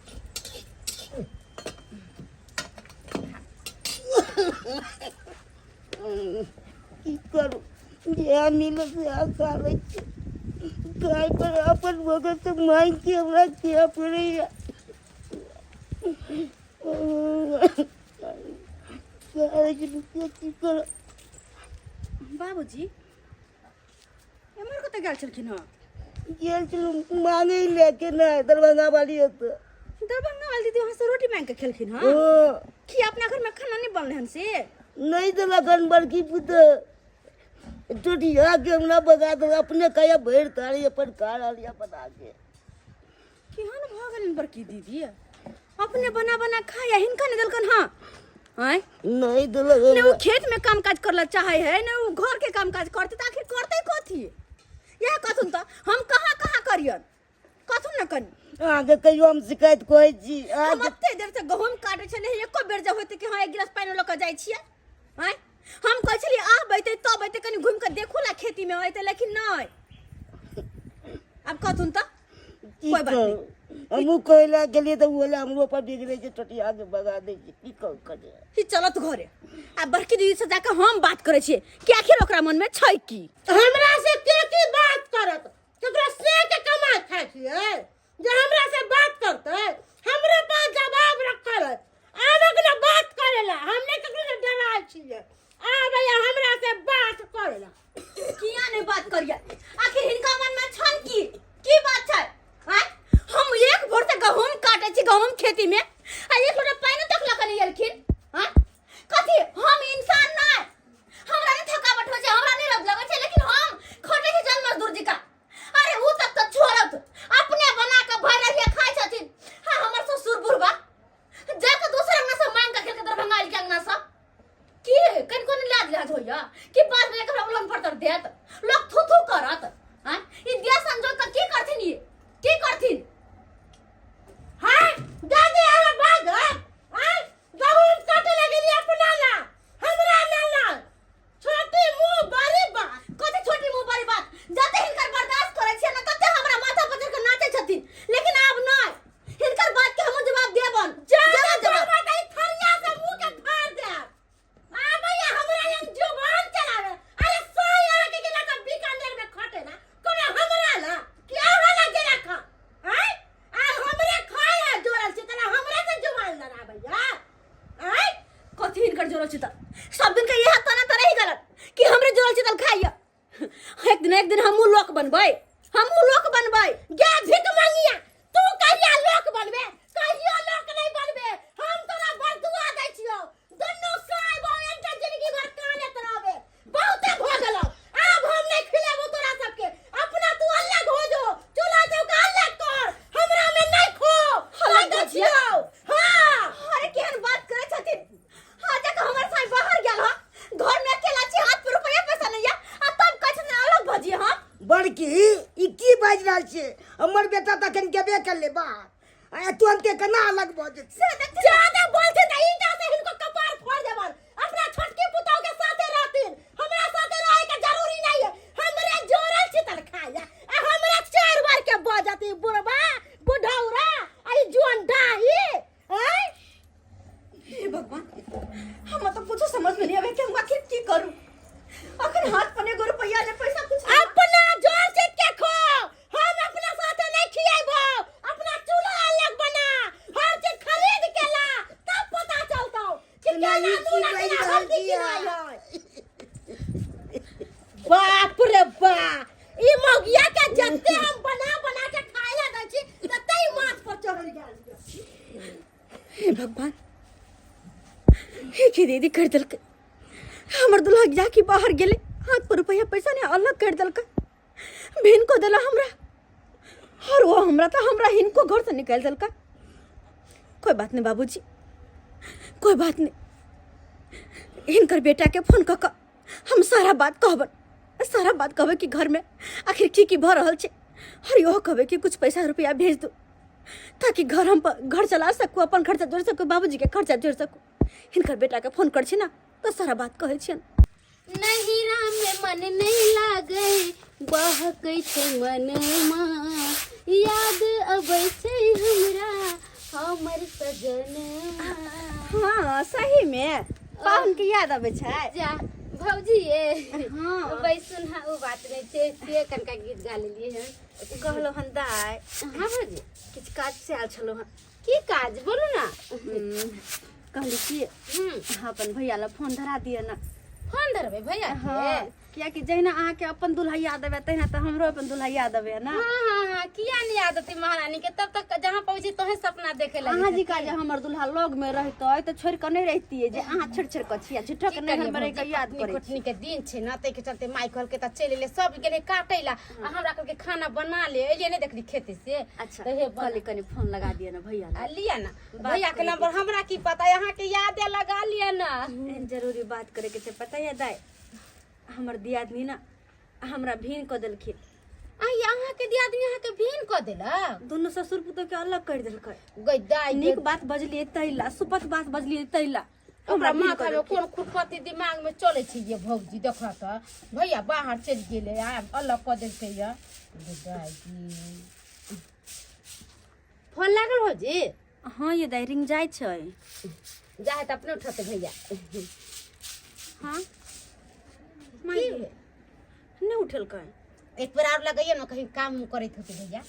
की करू जएह मिलत सएह खा लै छी गाय पर अपन भगत से मांगि के हमरा खिया पड़ैया की करब बाबूजी एम्हर कतऽ गेल छलखिन हँ गेल छलहुँ मांगै लए के नहि दरभंगा वाली ओतऽ दरभंगा वाली दीदी वहाँ से रोटी मांगि के खेलखिन हँ ओ की अपना घर में खाना नहीं बनले हन से नहि देलक हन बड़की पुतोह टोटिया के हमरा बगा देलक अपने कहिया भरि थारी अपन खा रहल यऽ बना के केहन भऽ गेलनि बड़की दीदी अपने बना बना खाया हिनका नहि देलकन हँ आँय नहि देलक ने ओ खेत में काम काज करला चाहे है ने ओ घर के काम काज करते तऽ आखिर करते कथी इएह कहथुन तऽ हम कहाँ कहाँ करियन कहथुन ने कनी अहाँके कहियो हम शिकायत कहै छी हम अहाँके एते देर से गहूम काटै छलियै एको बेर जे होइतै कि हँ एक गिलास पानि लऽ कऽ जाइ छियै आँय हम कहै छलियै आब अयतै तब अयतै कनि घुमि कऽ देखू ला खेतीमे अयतै लेकिन नहि आब कहथुन तऽ की कोइ बात कहू हमहूँ कहै लए गेलियै तऽ ओ हमरो पर बिगड़ै छै टोटिया के बगा दै छै की कहू कने कि चलत घरे आ बड़की दीदी से जाके हम बात करै छियै कि आखिर ओकरा मनमे छै की हमरा से के की बात करत केकरो से के कमाइ खाइ छियै जे हमरा से बात करतै हमरे पास जवाब रखल है आबक ने बात करेला हम नहि ककरो से डराइ छियै आबैया हमरा से बात करेला किया नहीं बात करिए आखिर हिनका मन में छन की की बात छै आँय? हम एक भोर से गहूम काटे छी गहूम खेती में आ एक लोटा पानि तक लऽ कऽ नहि एलखिन आँय? कथी हम इंसान नहीं हमरा नहीं थकावट होइ छै हमरा नहीं रौद लगै छै लेकिन हम खटै छी जन मजदूर जी का अरे उ तक तऽ छोड़त अपने बना कऽ भरि रहिए खाइ छथिन हाँ हमर ससुर बुढ़बा जाकऽ दोसर अंगना से मांग कऽ खेलके दरभंगा एलके अंगना से की कनिको नहि लाज लाज होइया कि बाद में एकरा उलन पर तर देत लोग थू थू करत हैं ई देश संजोग के की करथिन ये की करथिन हाँ दादी अहाँ बाजब आँय गहूम काटे लगेली अपना ला हमरा ना ला छोटी मुंह बड़ी बात कथी छोटी मुंह बड़ी बात जते हिनकर बर्दाश्त करै छियै ने तते हमरा माथा पर चढ़ के नाचै छथिन लेकिन आब नहि हिनकर बात के हम जवाब देबन जादा देबन जवाब बोलबै तऽ ई थरिया से मुंह के फाड़ देब आबैया हमरा लग जुबान चलावे अरे साई अहाँ के गेला तऽ बीकानेर में खटे ना कोनो हमरा ला कि अहाँ ला गेला खा आँय आ हमरे खाए ला जोड़ल छी तला हमरे से जुबान लड़ाबैया आय कथी हिनकर जोड़ल चितल सब दिन के इएह तना तरह ही गलत कि हमरे जोड़ल चितल खाइया एक दिन हमहूँ लोक बनबै हमहूँ लोक बनबै गे भिख मंगिया तू कहिया लोक बनबे कहियो लोक नहीं बनबे हम तोरा बरदुआ दै छियौ दुनू साय बहन के जिंदगी भर कानैत रहबे बहुते भ गेलौ आब हम नहीं खिलेबो तोरा सबके अपना तू अलग हो जो चूल्हा चौका अलग कर हमरा में नहीं खो अलग दै हो जिया? छियौ हां अरे केहन बात करै छथिन हाँ जाके हमर साई बाहर गेल हँ घर में अकेला छी हाथ पर रुपया पैसा नहीं है आ तब कहै छथिन अलग भजिए हँ बड़की ई की बाजि रहल छियै हमर बेटा तऽ एखन गेबे करलै बाहर आ तुरन्ते केना अलग भऽ जेतै ज्यादा बोलथिन तऽ ईंटा से हिनको कपार फोड़ देबन अपना छोटकी पुतोह के साथे रहथिन हमरा साथे रहे के जरूरी नहीं है हमरे जोरल चितल खाया आ हमरा चार बार के बजती बुढ़बा बुढ़ौरा आ ई जुअन डाही हैं हे भगवान हमरा तो कुछ समझ में नहीं आवे कि हम आखिर की करूं अखन हाथ पर एगो रुपया ले पैसा कुछ नहीं। अपना जोर चित के खो हम अपना साथे नहीं खियाबो अपना चूल्हा अलग बना हर चीज खरीद के ला तब पता चलतो कि केना केना ई की नून आ बाजि केना रहल हल्दी छियै? गिराइ है बाप रे बा ई मौगिया के जते हम बना बना के खाए ला दै छी तते ही माथ पर चढ़ल गेल हे भगवान हे की दीदी कर देलकै हमर दुल्हा जाके बाहर गेलै हाथ पर रुपया पैसा नहीं अलग कर देलकै भिन को देला हमरा और वो हमरा तो हमरा हिनको घर से निकाल देलकै। कोई बात नहीं बाबूजी, कोई बात नहीं, हिनकर बेटा के फोन कऽ कऽ हम सारा बात कहबन, सारा बात कहबै कि घर में आखिर की की भऽ रहल छै, और इहो कहबै कि कुछ पैसा रुपया भेज दू ताकि घर हम घर चला सकू, अपन खर्चा जोड़ सकू, बाबूजी के खर्चा जोड़ सकू। हिनकर बेटा के फोन कर छी ना तऽ सारा बात कहै छियन। नहिरा में मन नहीं लागे बहकै छै मनमा, याद अबै छै हमरा हमर सजनमा। हाँ सही में पाहुन के याद अबै छै। जा भौजी ये हाँ। बैसुन। हाँ ओ बात नहीं छै से कनका गीत गा लेलियै हन। कहलहुँ हन दाइ। हाँ भौजी। किछु काज से आयल छलहुँ हन। की काज बोलू ना। कहली कि अहाँ अपन भैया लए फोन धरा दिअ ना। फोन धरबै भैया के? हाँ, कियाकि जहिना अहाँके अपन दुल्हा याद अबै तहिना तऽ हमरो अपन दुल्हा याद अबै ना। हाँ हाँ हाँ किया नहीं याद अती महारानी के, तब तक जहाँ पहुँची तोहे सपना देखे लगे। अहाँ जी का जे हमर दुल्हा लग में रहतै तऽ छोड़ि कऽ नहि रहितियै, जे अहाँ छोड़ि छोड़ि कऽ छियै झूठो के नैहर में रहि कऽ याद करै छी। कुटनी के दिन छै ना, ताहि के चलते माई कहलकै तऽ चलि एलै, सब गेलै काटै ला आ हमरा कहलकै खाना बना ले, एलियै नहि देखली खेते से। अच्छा तऽ हे कहली कनि फोन लगा दिअ ना भैया आ लिअ ना भैया के नंबर, हमरा की पता, अहाँ के याद लगा लिअ ना। जरूरी बात करे के छै। पता है दाई, हमर दियादनी ना हमरा भीन कऽ देलखिन। आई अहाँ के दियादनी अहाँ के भीन कऽ देलक? दुनू ससुर पुतोह के अलग कर देलकै। गई दाई, नीक बात बजलियै तैला, सुपत बात बजलियै तैला ओकरा हमरा भीन माथा कऽ में देलखिन। कोन खुरपति दिमाग में चले छै ये भौजी? देख तऽ भैया बाहर चलि गेलै आ अलग कऽ देलकै ये। गई दाई जी, फोन लागल भौजी? हाँ ये दाई, रिंग जाइ छै। जा है तऽ अपने उठते भैया। हाँ की भेल? नहि उठेलकै। एक बेर आर लगैया ना, कहीं काम उम करैत होते भैया।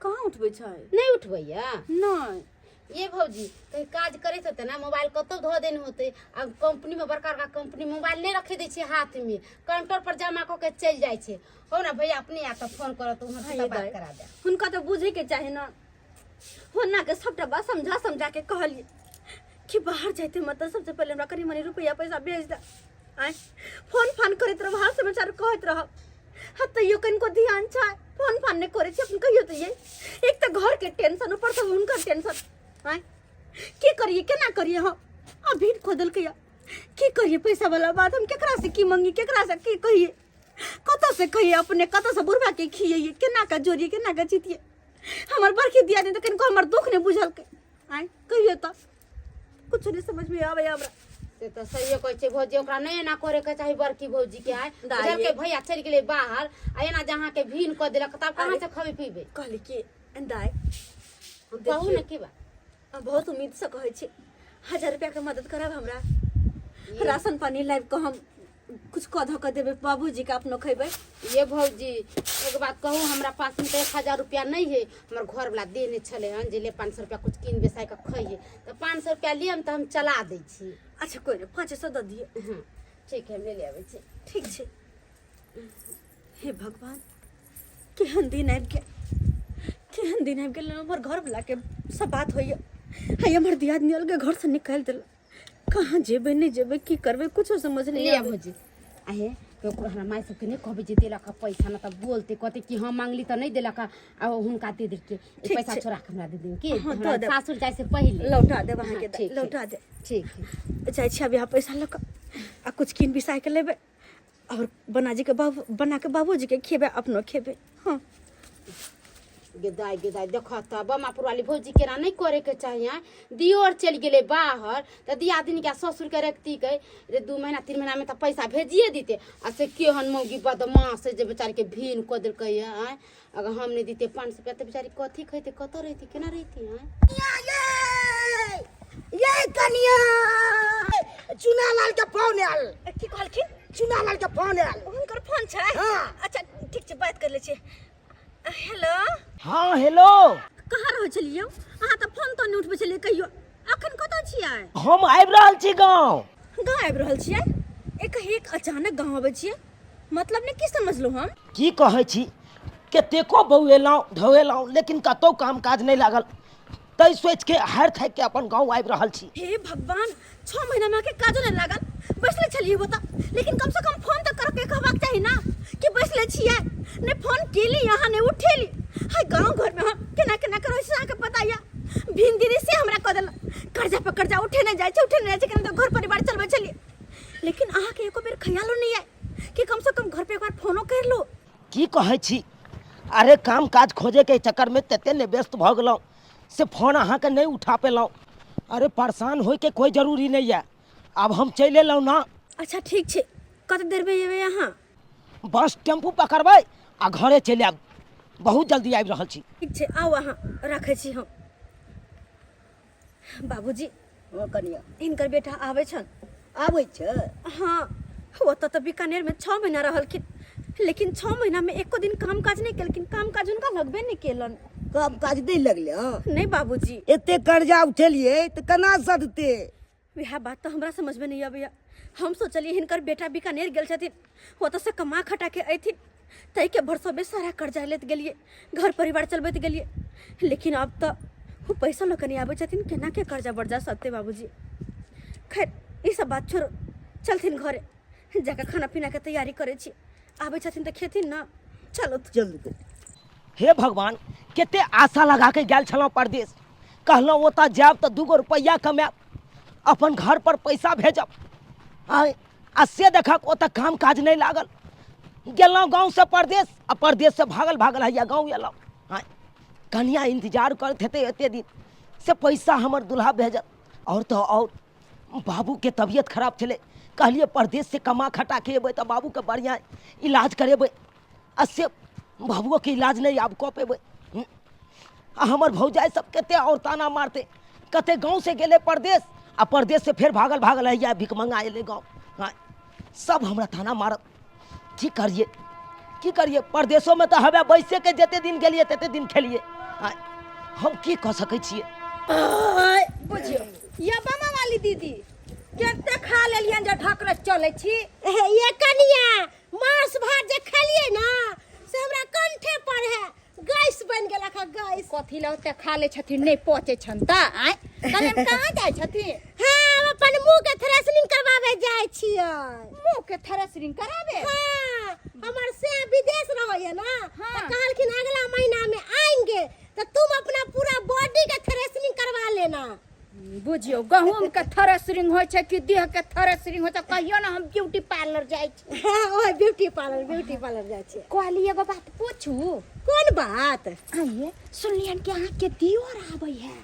कहाँ उठबै छै? नहीं उठबैया? नहि। ये भौजी कहीं काज करैत होते ना, मोबाइल कतौ धऽ देने होते। आ कंपनी में, बड़का बड़का कंपनी मोबाइल नहीं रखे दै छै हाथ में, काउंटर पर जमा कऽ के चलि जाइ छै। हो ना भैया अपने आ तऽ फोन करत वहाँ से हाँ, तऽ ये बात दाइ। करा दे। हुनका तऽ बुझे के चाही ना, हुनका के सबटा बात समझा समझा के कहलियै कि बाहर जाते मतलब सबसे पहले हमरा कनि मनि रुपया पैसा भेज दे, आँय फोन फान करैत रहब, हाल समाचार कहैत रहब। हाँ तैयो कनिको ध्यान छै, फोन फान नहि करै छै अपन कहियो। तऽ ये एक तऽ घर के टेंशन, ऊपर से हुनकर टेंशन, आँय की करिए केना करिए हम? आ भीड़ खो देलकै या की करिए? पैसा वाला बात हम केकरा से की मंगी, केकरा से की कहिए, कतऽ से कहिए, अपने कतऽ से बुढ़बा के खियैए, केना के जोड़िए, केना के जीतिए? हमर बड़की दिया तऽ कनिको हमर दुख नहि बुझलकै। आँय कहियो तऽ कुछ नहीं समझ में आबै हमरा। से तऽ सहिए कहै छै भौजी, ओकरा नहि एना करे के चाही बड़की भौजी के। आय दाइ बुझलकै भैया चलि गेलै बाहर आ एना जे अहाँके भीन कऽ देलक तब कहाँ से खबै पीबै? कहली कि दाइ कहू ने की बात। हम बहुत उम्मीद से कहै छी, 1000 रुपया के मदद करब हमरा, राशन पानी लाबि कऽ हम कुछ कऽ धऽ कऽ देबै बाबूजी के, अपनो खैबै। ये भौजी एक बात कहू, हमरा पास में तऽ 1000 रुपया नहीं है। हमर घर वाला देने छलै हन जे ले 500 रुपया कुछ कीन बेसाय कऽ खइहे, तऽ 500 रुपया लियम तऽ हम चला दै छी। अच्छा कोइ नहि, 500 दऽ दियौ। हाँ ठीक है, हम ले ले आबै छी। ठीक छै। हे भगवान, केहन दिन आबि गेल, केहन दिन आबि गेल। हमर घरवला के सब बात होइए, हाय हमर दियादनी अलगे घर से निकालि देलक। कहाँ जेबै नहि जेबै की करबै कुछो समझ नहीं ले आबै। भौजी आहे केकरो हमरा माय सबके नहि कहबै जे देलक हँ पैसा, ना तऽ बोलते कहते कि हम मांगली तऽ नहि देलक हँ आ हुनका दे देलकै। ई ठीक पैसा छै। चोरा के हमरा दे दिन की हाँ, हमरा दऽ देब। सासुर जाइ से पहिले लौटा देब अहाँके। हाँ, ठीक है। लौटा देब। ठीक है। जाइ छी अब यहाँ पैसा लऽ कऽ आ कुछ कीन बिसाय के लेबै और बना जी के बाबू बना के बाबूजी के खेबै, अपनो खेबै। हाँ गेदाय गेदाय, देख तऽ बमापुर वाली भौजी केना नहि करे के चाही। आँय दियोर चलि गेलै बाहर तऽ दियादिनी के ससुर के रखती के रे, 2 महीना 3 महीना में तऽ पैसा भेजिए दीते। आ से केहन मौगी बदमाश है जे बेचारी के भीन कऽ देलकै ये। आँय अगर हम नहि दिते 500 रुपया तऽ बेचारी कथी खैते, कतऽ रहती, केना रहती? आँय ये कनिया, चुना लाल के फोन आयल। की कहलखिन? चुना लाल के फोन आयल। हुनकर फोन छै? हाँ। अच्छा ठीक छै, बात कर लै छियै। हेलो। हाँ हेलो। कहाँ रहै छलियै अहाँ? तऽ फोन तो नहि उठबै छलियै कहियो। अखन कतऽ छियै? हम आबि रहल छी गाँव। गाँव आबि रहल छियै? एक एक अचानक गाँव अबै छियै, मतलब ने की समझलहुँ हम? की कहै छी, कतेको बौएलहुँ ढौएलहुँ लेकिन कतहु काम काज नहि लागल। ताहि सोचिके हारि थाकिके अपन गाँव आबि रहल छी। हे भगवान, 6 महीना में अहाँके काजो नहि लागल, बैसले छलियै ओतऽ, लेकिन कम से कम फोन तऽ करके कहबाक चाही ना कि बैसले छियै। नहि फोन केली अहाँ, नहि उठेली। हाय, गाँव घरमे हम केना केना करै छी अहाँके पता यऽ। भीम दीदी से हमरा कऽ देलक, कर्जा पर कर्जा उठेने जाइ छै, उठेने जाइ छै, केना तऽ घर परिवार चलबै छलियै। लेकिन अहाँके एको बेर ख्यालो नहि आयल कि कम से कम घर पे एक बार फोनो कर लो। की कहै छी, अरे काम काज खोजैके चक्करमे तते ने व्यस्त भऽ गेलहुँ से फोन अहाँके नहि उठा पेलहुँ। अरे परेशान होइके कोइ जरूरी नहि यऽ, आब हम चलि एलहुँ ने। अच्छा ठीक छै, कते देरमे एबै अहाँ? बस टेम्पू पकड़बै आ घरे चलि आयब, बहुत जल्दी आबि रहल छी। ठीक छै, आउ अहाँ, राखै छी हम। बाबूजी। हँ कनिया। हिनकर बेटा आबै छन। आबै छै? हाँ, ओतऽ तऽ बीकानेरमे 6 महीना रहलखिन, लेकिन 6 महीनामे एको दिन काम काज नहि केलखिन, काम काज हुनका लगबे नहि केलन। काम काज नहि लगलै? हँ नहि बाबूजी। एते कर्जा उठेलियै तऽ केना सधतै? वएह बात तऽ हमरा समझमे नहि अबैया। हम सोचलियै हिनकर बेटा बीकानेर गेल छथिन, ओतऽसँ कमा खटा के अयथिन, ताहिके भरसबे सारा कर्जा लैत गेलियै, घर परिवार चलबैत गेलियै, लेकिन अब तऽ ओ पैसा लऽ कऽ नहि आबै छथिन, केना के कर्जा बर्जा सधतै बाबूजी? खैर ई सब बात छोड़ू, चलथिन घरे जाकऽ खाना पीनाके तैयारी करै छी, आबै छथिन तऽ खेथिन ने। चलू। चलू। हे भगवान, कते आशा लगा के गेल छलहुँ परदेश, कहलहुँ ओतऽ जायब तऽ 2 गो रुपैआ कमायब, अपन घर पर पैसा भेजब, आय आ से देखक ओतऽ काम काज नहि लागल। गेलहुँ गाँवसँ परदेश आ परदेशसँ भागल भागल हैया गाँव एलहुँ। आँय, कनिया इंतजार करैत हेतै एते दिन से पैसा हमर दुल्हा भेजत। और तऽ और बाबूके तबियत खराब छलै, कहलियै परदेशसँ कमा खटा के एबै तऽ बाबूके बढ़िआँ इलाज करेबै, आ से बाबुओके इलाज नहि आब कऽ पेबै। आ हमर भौजाइ सब कते और ताना मारतै, कते गाँवसँ गेलै परदेश आ परदेशसँ फेर भागल भागल हैया भिखमंगा एलै गाँव। हँ, सब हमरा ताना मारत। की करियै, की करियै, परदेशोमे तऽ हवे बैसेके जते दिन गेलियै तते दिन खेलियै। हँ, हम की कऽ सकै छियै? बुझियौ ये बामा वाली दीदी, कते खा लेलियन जे ढकरत चलै छी? ये कनिया, मांस भात जे खेलियै ना से हमरा कंठे पर है, गैस बनि गेलक है, गैस। कथी लए ओते खा लै छथिन, नहि पचै छनि तऽ? आँय कनियन कहाँ जाइ छथिन? हाँ, हम अपन मुँह के थ्रेसनिंग करबाबै जाइ छियै। मुँह के थ्रेसरिंग कराबे? हाँ, हमर से विदेश रहैया ना, हाँ। तऽ कहलखिन अगला महीना में आएंगे तो तुम अपना पूरा बॉडी के थ्रेसनिंग करवा लेना। बुझियौ गहूँम के थ्रेसरिंग होइ छै कि देह के थ्रेसरिंग होइ छै, कहियो ना हम ब्यूटी पार्लर जाइ छी। हाँ, ओहे ब्यूटी पार्लर, ब्यूटी पार्लर जाइ छियै। कहली एगो बात पूछू? कोन बात? आइए सुनलियन कि अहाँके दियोर आबै है।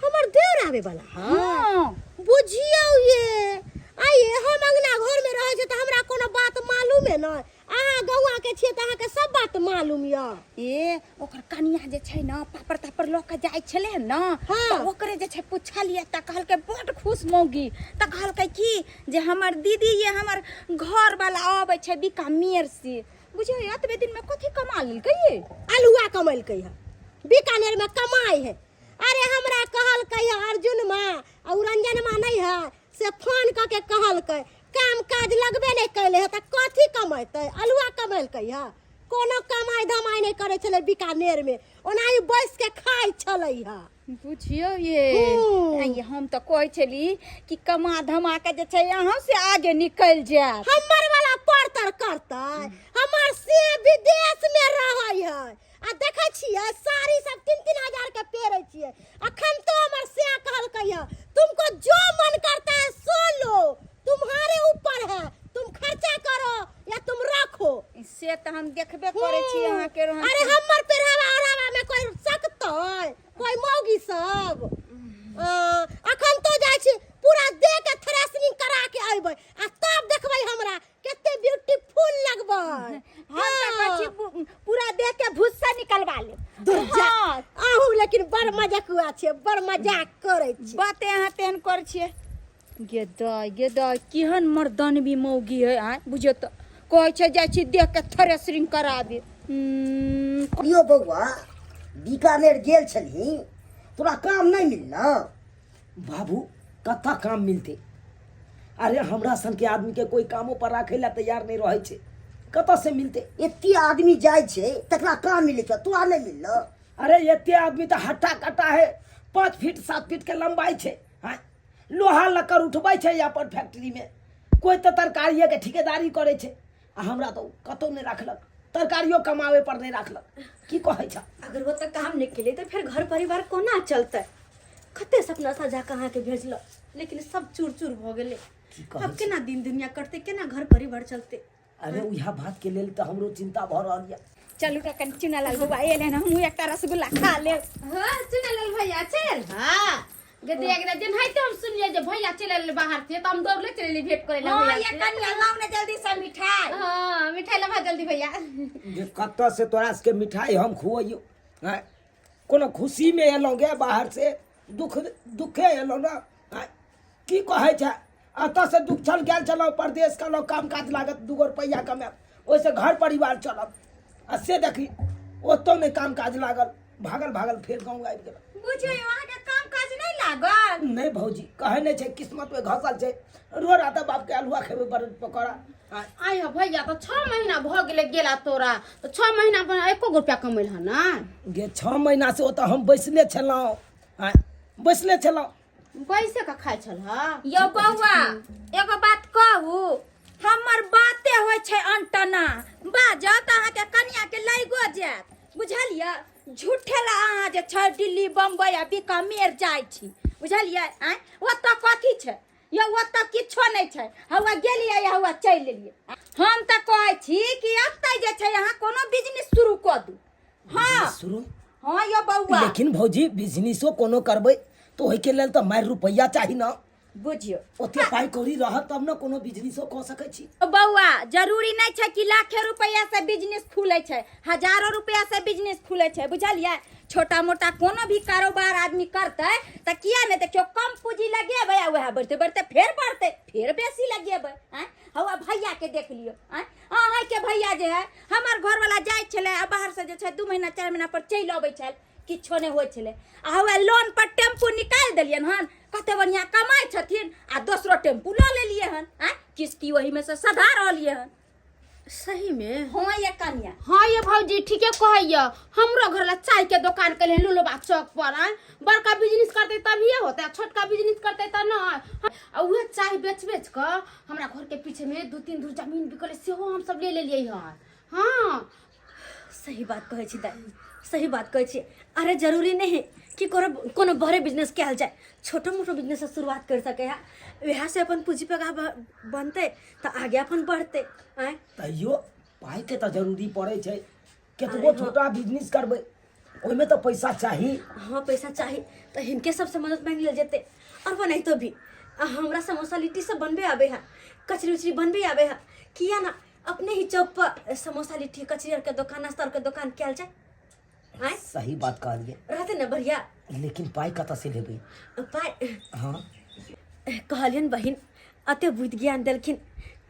हमर देवर आबै वाला? हाँ। बुझियौ ये, आइए हम अंगना घर में रहै छी तऽ हमरा कोनो बात मालूमे नहि, अहाँ गौआ के छियै तऽ अहाँके सब बात मालूम यऽ। ए ओकर कनिया जे छै ने पापड़ तापड़ लऽ के जाइ छलै ने, हाँ। तऽ ओकरे जे छै पुछलियै तऽ कहलकै बड्ड खुश मौगी, तऽ कहलकै कि जे हमर दीदी ये हमर घर वाला अबै छै बीकानेर से। बुझियौ एतबे दिन में कथी कमा लेलकै ये? अल्हुआ कमेलकै है, बीकानेर में कमाइ है। अरे हमरा कहलकै है अर्जुन माँ आ उ रंजन माँ नहीं है से फोन कऽ के कहलकै काम काज लगबे नहि कैले है तऽ कथी कमेतै, अल्हुआ कमेलकै है। कोनो कमाइ धमाइ नहि करै छलै बीकानेर में, ओनाही बैस के खाइ छलै है। बुझियौ ये, आइये हम तऽ कहै छली कि कमा धमा के जे छै अहाँ से आगे निकलि जायत। हमर वाला परतर करतै, हमर से विदेश में रहै है आ देखै छियै साड़ी सब 3-3 हजार के पेरै छियै। अखन तो हमर से कहलकै है तुमको जो मन करता है सो लो, तुम्हारे ऊपर है, तुम खर्चा करो या तुम रखो। से तऽ हम देखबे करै छी अहाँके रहन। अरे हमर पेहरावा ओढ़ावा में कोई सकतै, कोई मौगी सब? अखन तो जाइ छी पूरा देह के थ्रेसनिंग करा के अयबै आ तब देखबै हमरा कते ब्यूटीफुल लगबै। हम तऽ कहै छी पूरा देह के भुस्सा निकलवा लेब। दुर्जा, हाँ। अहूँ लेकिन बड़ मजाकुआ छियै, बड़ मजाक करै छी। बाते अहाँ तेहन करै छियै। गे दाइ, गे दाइ, केहन मर्दानवी मौगी है आँय, बुझियौ तऽ कहै छै जाइ छी देह के थ्रेसरिंग कराबे। यौ बौआ, बीकानेर गेल छलही, तोरा काम नहि मिललौ? बाबू कतऽ काम मिलतै? अरे हमरा सनके आदमीके कोइ कामो पर राखै लए तैयार नहि रहै छै, कतऽ से मिलतै? एते आदमी जाइ छै तकरा काम मिलै छै, तोरा नहि मिललौ? अरे एते आदमी तऽ हट्टा कट्टा है, 5 फीट 7 फीट के लंबाई छै। आँय, लोहा लक्कड़ उठबै छै अपन फैक्ट्रीमे, कोइ तऽ तरकारिएके ठिकेदारी करै छै, आ हमरा तऽ कतहु नहि राखलक, तरकारियो कमाबै पर नहि राखलक। की कहै छ? अगर वो तऽ काम नहि केलियै तऽ फेर घर परिवार कोना चलतै? कते सपना सजा कऽ अहाँके भेजलक, लेकिन सब चूर चूर भऽ गेलै। की कहै आब छी? केना दिन दुनिया कटतै, केना घर परिवार चलतै? अरे उएह बातके लेल तऽ हमरो चिन्ता भऽ रहल यऽ। चलू तऽ कनि चुनालाल बौआ एलै हन, हमहूँ एकटा रसगुल्ला खा लेब। हाँ चुनालाल भैया चल। हाँ गदे गदे जेनाहिते हम सुनलियै जे भैया चलि एलै बाहर से, तऽ हम दौड़ले चलि एलियै भेंट करै लए हाँ भैया ये से। कनिया लाउ ने जल्दी से मिठाई। हाँ मिठाई लाबा जल्दी भैया। जे कतऽ से तोरा सबके मिठाई हम खुअइयौ? आँय, कोनो खुशीमे एलहुँ गे बाहर से? दुख दुखे एलहुँ ने। आँय, की कहै छै, एतऽ से दुख छल गेल छलहुँ परदेश, कहलहुँ काम काज लागत, 2 गो रुपैआ कमायब, ओहिसँ घर परिवार चलत, आ से देखी ओतौ नहि काम काज लागल, भागल भागल फेर गाँव आबि गेल। बुझियौ अहाँके काम काज नहि लागल? नहि भौजी, कहै नहि छै किस्मतमे घसल छै, रो रात बापके अल्हुआ खेबै बड़ पकौड़ा। आइ हो भैया, तऽ 6 महीना भऽ गेलै गेला तोरा, तऽ 6 महीना पर एको गो रुपया कमेल हन ना? गे 6 महीना से ओतऽ हम बैसले छलहुँ, आँय, बैसले छलहुँ। बैसे के खाइ छल ह? यौ बौआ एगो बात कहू, हमर बाते होइ छै अनटना, बाजत अहाँके कनिया के लैगो जायत, बुझलियै? झूठे ला अहाँ जे छै दिल्ली बम्बई आ बीकानेर जाइ छी, बुझलियै? आँय, ओतऽ कथी छै यौ? ओतऽ किछो नहि छै। हौआ गेलियै हौआ चलि एलियै। हम तऽ कहै छी कि एतऽ जे छै अहाँ कोनो बिजनेस शुरू कऽ दू। हाँ शुरू? हाँ यौ बौआ। लेकिन भौजी बिजनेसो कोनो करबै तऽ ओहिके लेल तऽ मारि रुपैआ चाही ने। बुझियौ ओते पाइ कौड़ी रहत तब ने कोनो बिजनेसो कऽ सकै छी। बौआ जरूरी नहि छै कि लाखे रुपैआ से बिजनेस खुलै छै, हजारो रुपैआ से बिजनेस खुलै छै, बुझलियै? छोटा मोटा कोनो भी कारोबार आदमी करतै तऽ किया नहि? देखियौ कम पूंजी लगेबै आ वएह बढ़ते बढ़ते फेर बढ़तै, फेर बेसी लगेबै। आँय हौआ भैया के देख लियौ। आँय अहाँके भैया जे है, हमर घरवाला जाइ छलै आ बाहरसँ जे छै 2 महीना 4 महीना पर चलि अबै छल, किछो नहि होइ छलै, आ हौआ लोन पर टेम्पू निकालि देलियनि हन, कते बढ़िआँ कमाइ छथिन, आ दोसरो टेम्पू लऽ लेलियै हन। आँय किस्ती ओहिमे से सधा रहलियै हन। सही में? हाँ ये कनिया। हाँ ये भौजी ठीके कहैया, हमरो घर ला चाय के दोकान के लुलुबा चौक पर। आय बड़का बिजनेस करते तभिए होते, आ छोटका बिजनेस करते तऽ नहि। आ उहे चाय बेच बेच कऽ हमरा घर के पीछे में 2-3 धूर जमीन बिकले, सेहो हम सब ले लेलियै हन। हाँ सही बात कहै छी दाइ, सही बात कहै छी। अरे जरूरी नहीं है कि कोनो कोनो बड़े बिजनेस कयल जाय, छोटो मोटो बिजनेस से शुरुआत कर सके है, वएह से अपन पूंजी पगा बनतै तऽ आगे अपन बढ़तै। आँय तैयो पाइके तऽ जरूरी पड़ै छै, कतबो छोटा बिजनेस करबै ओहिमे तऽ पैसा चाही। हाँ पैसा चाही तऽ हिनके सबसे मदद मांगि लेल जेतै, और बनाइतो भी। आ हमरा समोसा लिट्टी सब बनबे आबै है, कचरी उचरी बनबे आबै है, किया ना अपने ही चौक पर समोसा लिट्टी कचरी आर के दोकान, नाश्ता आर के दोकान कयल जाय? आँय सही बात कहलियै। रहतै ने बढ़िया। लेकिन पाइ कतऽ से लेबै? पाइ? हाँ कहलियनि बहिन अते बुद्धि ज्ञान देलखिन,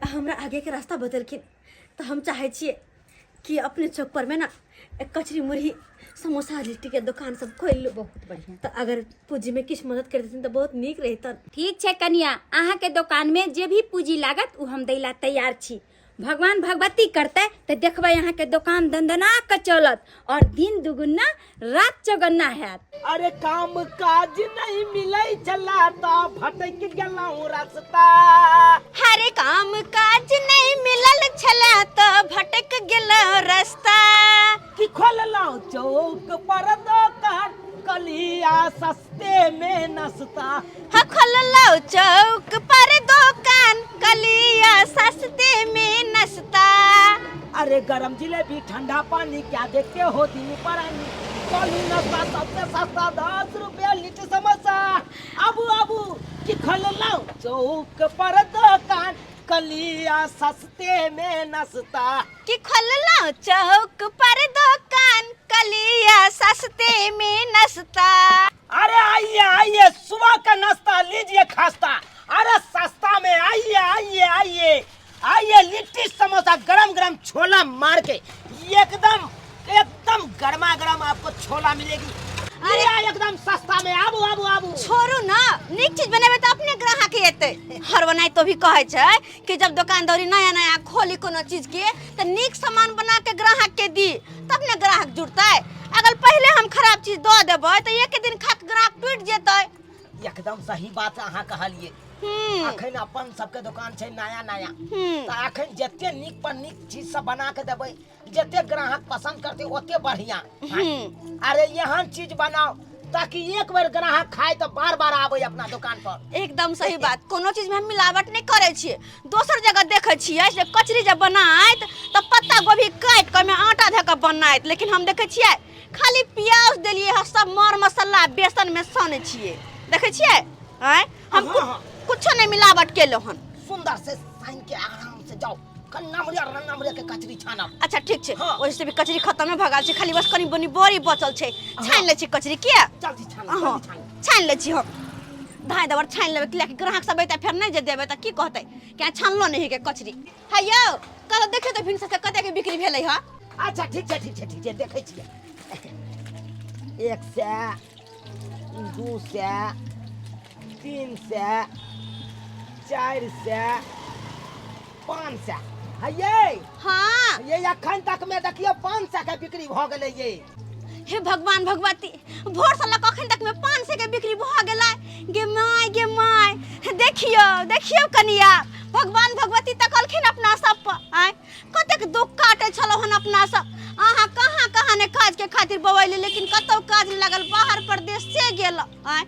हमरा आगेके रास्ता बतेलखिन, तऽ हम चाहै छियै कि अपने चौक पर में ना कचरी मुरही समोसा लिट्टी के दोकान सब खोलि लू। बहुत बढ़िया। तऽ अगर पूंजी में किछु मदद कर देथिन तऽ बहुत नीक रहितन। ठीक छै कनिया, अहाँके दोकानमे जे भी पूंजी लागत ओ हम दै ला तैयार छी। भगवान भगवती करतै तऽ देखबै अहाँके दोकान दनदना कऽ चलत और दिन दुगुना रात चौगन्ना हैत। अरे काम काज नहीं मिलै छला तऽ भटक गेलहुँ रास्ता। हरे काम काज नहीं मिलल छला तऽ भटक गेलहुँ रास्ता। कि खोललहुँ चौक पर दोकान कलिया सस्ते में नस्ता। हाँ खोललहुँ चौक पर दोकान कलिया सस्ते में नस्ता। अरे गरम जिलेबी ठंडा पानी क्या देखते हो दिन परानी, चलू नाश्ता सबसे सस्ता 10 रुपया लीटर समोसा। आबू आबू कि खोललहुँ चौक पर दोकान कलिया सस्ते में नस्ता। कि खोललहुँ चौक पर दोकान कलिया सस्ते में नस्ता। अरे आइए आइए सुबह का नाश्ता लीजिए खास्ता, अरे सस्ता में आइए आइए आइए आइए लिट्टी समोसा गरम गरम छोला मार के एकदम एकदम गर्मा गर्म आपको छोला मिलेगी। अरे एकदम सस्ता में, आबू आबू आबू। छोड़ू ना, नीक चीज बनेबै तऽ अपने ग्राहक एतै। हर बनाइ तो भी कहै छै कि जब दोकान दौरी नया नया खोली कोनो चीज के तऽ नीक सामान बना के ग्राहक के दी, तब ने ग्राहक जुड़तै। अगर पहिले हम खराब चीज दऽ देबै तऽ एक दिन खा के ग्राहक टूटि जेतै। एकदम सही बात अहाँ कहलिए। अखन अपन सबके दुकान छै नया नया, तऽ अखन जते नीक पर नीक चीज सब बना के देबै, जते ग्राहक पसंद करते ओते बढ़िया। अरे एहन चीज बनाओ ताकि एक बेर ग्राहक खाए तो बार बार आवे अपना दुकान पर। एकदम सही बात। कोनो चीज में हम मिलावट नहीं करे छियै। दोसर जगह देखै छियै जे कचरी जब बनायत तऽ पत्ता गोभी काटि कऽ ओहिमे आटा धऽ कऽ बनायत, लेकिन हम देखै छियै खाली प्याज देलियै हँ, सब मर मसाला बेसन में सनै छियै। देखै छियै आँय, हम कुछो नहीं मिलावट केलहुँ हन। सुंदर से साइन के आराम से जाओ, कन्ना मुरिया रन्ना मुरिया के कचरी छानब। अच्छा ठीक छै। हाँ। ओहिसँ भी कचरी खतमे भऽ गेल छै, खाली बस कनि बनी बड़ी बचल छै। छानि लै छी कचरी किया? जल्दी छानू, हाँ, जल्दी छानू। छानि लै छी हम। धाय दबर छानि लेबै, किएकि ग्राहक सब अयतै फेर नहि जे देबै तऽ की कहतै क्या छानलो नहि के कचरी। हे यौ, कल देखियौ तऽ भिनसर से कतेक बिक्री भेलै हँ। अच्छा ठीक छै, ठीक छै, ठीक छै, देखै छियै। 100, 200, 300, 400, 500। हे ये। हाँ। ये अखन तक में देखियो 500 के बिक्री भ गेलै ये। हे भगवान भगवती, भोर से लऽ कऽ अखन तक में 500 के बिक्री भ गेलै। गे my, गे my, देखियो देखियो कनिया, भगवान भगवती तकलखिन अपना सब पर। आँय, कतेक दुख काटै छलहुँ हन अपना सब। अहाँ कहाँ कहाँ ने काज के खातिर बौएली, लेकिन कतौ काज नहि लागल, बाहर परदेश से गेल। आँय,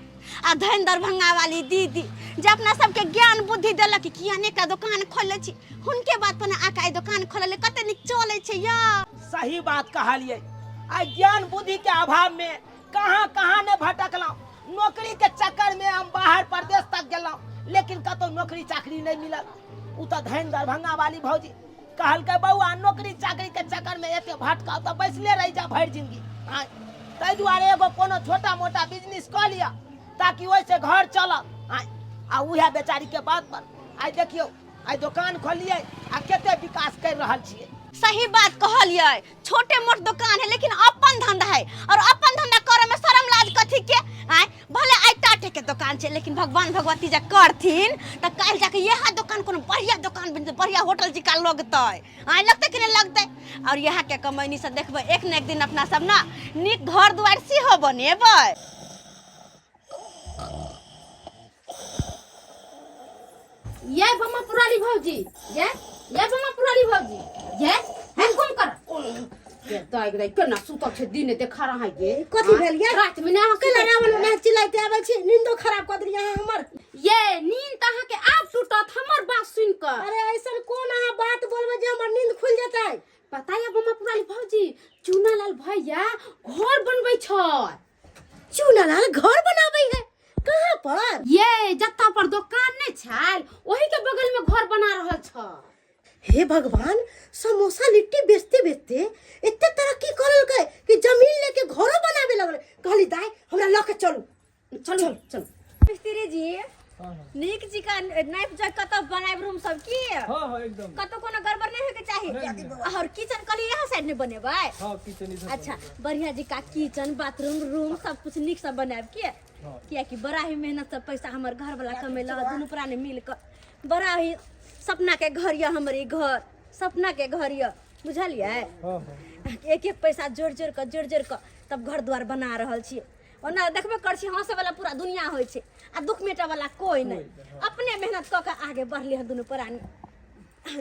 आ धन दरभंगा वाली दीदी जे अपना सबके ज्ञान बुद्धि देलक कि किया ने एकटा दोकान खोलले छी, हुनके बात पर आके आइ दोकान खोलले, कते नीक चलै छै या। सही बात कहलिए। आइ ज्ञान बुद्धि के अभाव में कहाँ कहाँ ने भटकलहुँ। नौकरी के चक्कर में हम बाहर परदेश तक गेलहुँ, लेकिन कतौ नौकरी चाकरी नहीं मिलल। उ तऽ धन दरभंगा वाली भौजी कहलकै बौआ नौकरी चाकरी के चक्कर में एते भटकाव तऽ बैसले रहि जा भरि जिंदगी। आँय, ताहि दुआरे एगो कोनो छोटा मोटा बिजनेस कऽ लिअ ताकि ओहिसँ घर चलत। आँय, आ उएह बेचारी के बात पर आइ देखियौ आइ दोकान खोललियै आ कते विकास करि रहल छियै। सही बात कहलियै, छोटे मोट दुकान है लेकिन अपन धंधा है, और अपन धंधा करे में शर्म लाज कथी के? आँय, भले आइ टाटे के दुकान छै, लेकिन भगवान भगवती जे करथिन तऽ काल्हि जाके इएह दुकान कोनो बढ़िया दुकान बनि जेतै, बढ़िया होटल जिका लगतै। आँय, लगतै कि नहि लगतै? और इएह के कमैनी से देखबै एक ने एक दिन अपना सब ना नीक घर दुआरि सेहो बनेबै। ये बमा पुराली भौजी, ये ये बमा पुराली भौजी, ये हम कौन कर ये दाई दाई केना सुतल छै दिन देखा रहा है ये। कथी भेल ये? रात में ना केना रावण में चिल्लाइते आबै छी, नींदो खराब कऽ देलियै अहाँ हमर। ये नींद त अहाँ के आब टूटत हमर बात सुन कऽ। अरे ऐसन कोन अहाँ बात बोलबै जे हमर नींद खुलि जेतै? पता या बमा पुराली भौजी, चूनालाल भैया घर बनबै छै। चूनालाल घर बनाबै है? कहाँ पर? ये जत्ता पर दुकान नहीं छाल वही के बगल में घर बना रहल छ। हे भगवान, समोसा लिट्टी बेचते बेचते एते तरक्की करलकै कि जमीन लेके घरो बनाबे लगल। कहली दाई हमरा लऽ के चलू। चलू चलू। मिस्त्री जी नीक जी का नाइफ जग कतौ बनायब रूम सब की? हाँ हाँ एकदम। कतौ कोनो गड़बड़ नहीं होय के चाही। और किचन कहली यहाँ साइड में बनेबै? हाँ, किचन इधर अच्छा, बनेबै। बढ़िया जी का किचन बाथरूम रूम सब कुछ नीक से बनायब के? हाँ। कियाकि बड़ा ही मेहनत से पैसा हमर घर वाला कमेलक, दुनू प्राणी मिल के बड़ा ही सपना के घर यऽ हमर, ई घर सपना के घर यऽ, बुझलियै? हाँ, हाँ। एक एक पैसा जोड़ जोड़ कऽ जोड़ जोड़ कऽ तब घर द्वार बना रहल छियै। ओना देखबे करै छी हंसै वाला पूरा दुनिया होइ छै आ दुख मेटै वाला कोई नहि। अपने मेहनत कऽ के आगे बढ़ली हन दुनू प्राणी।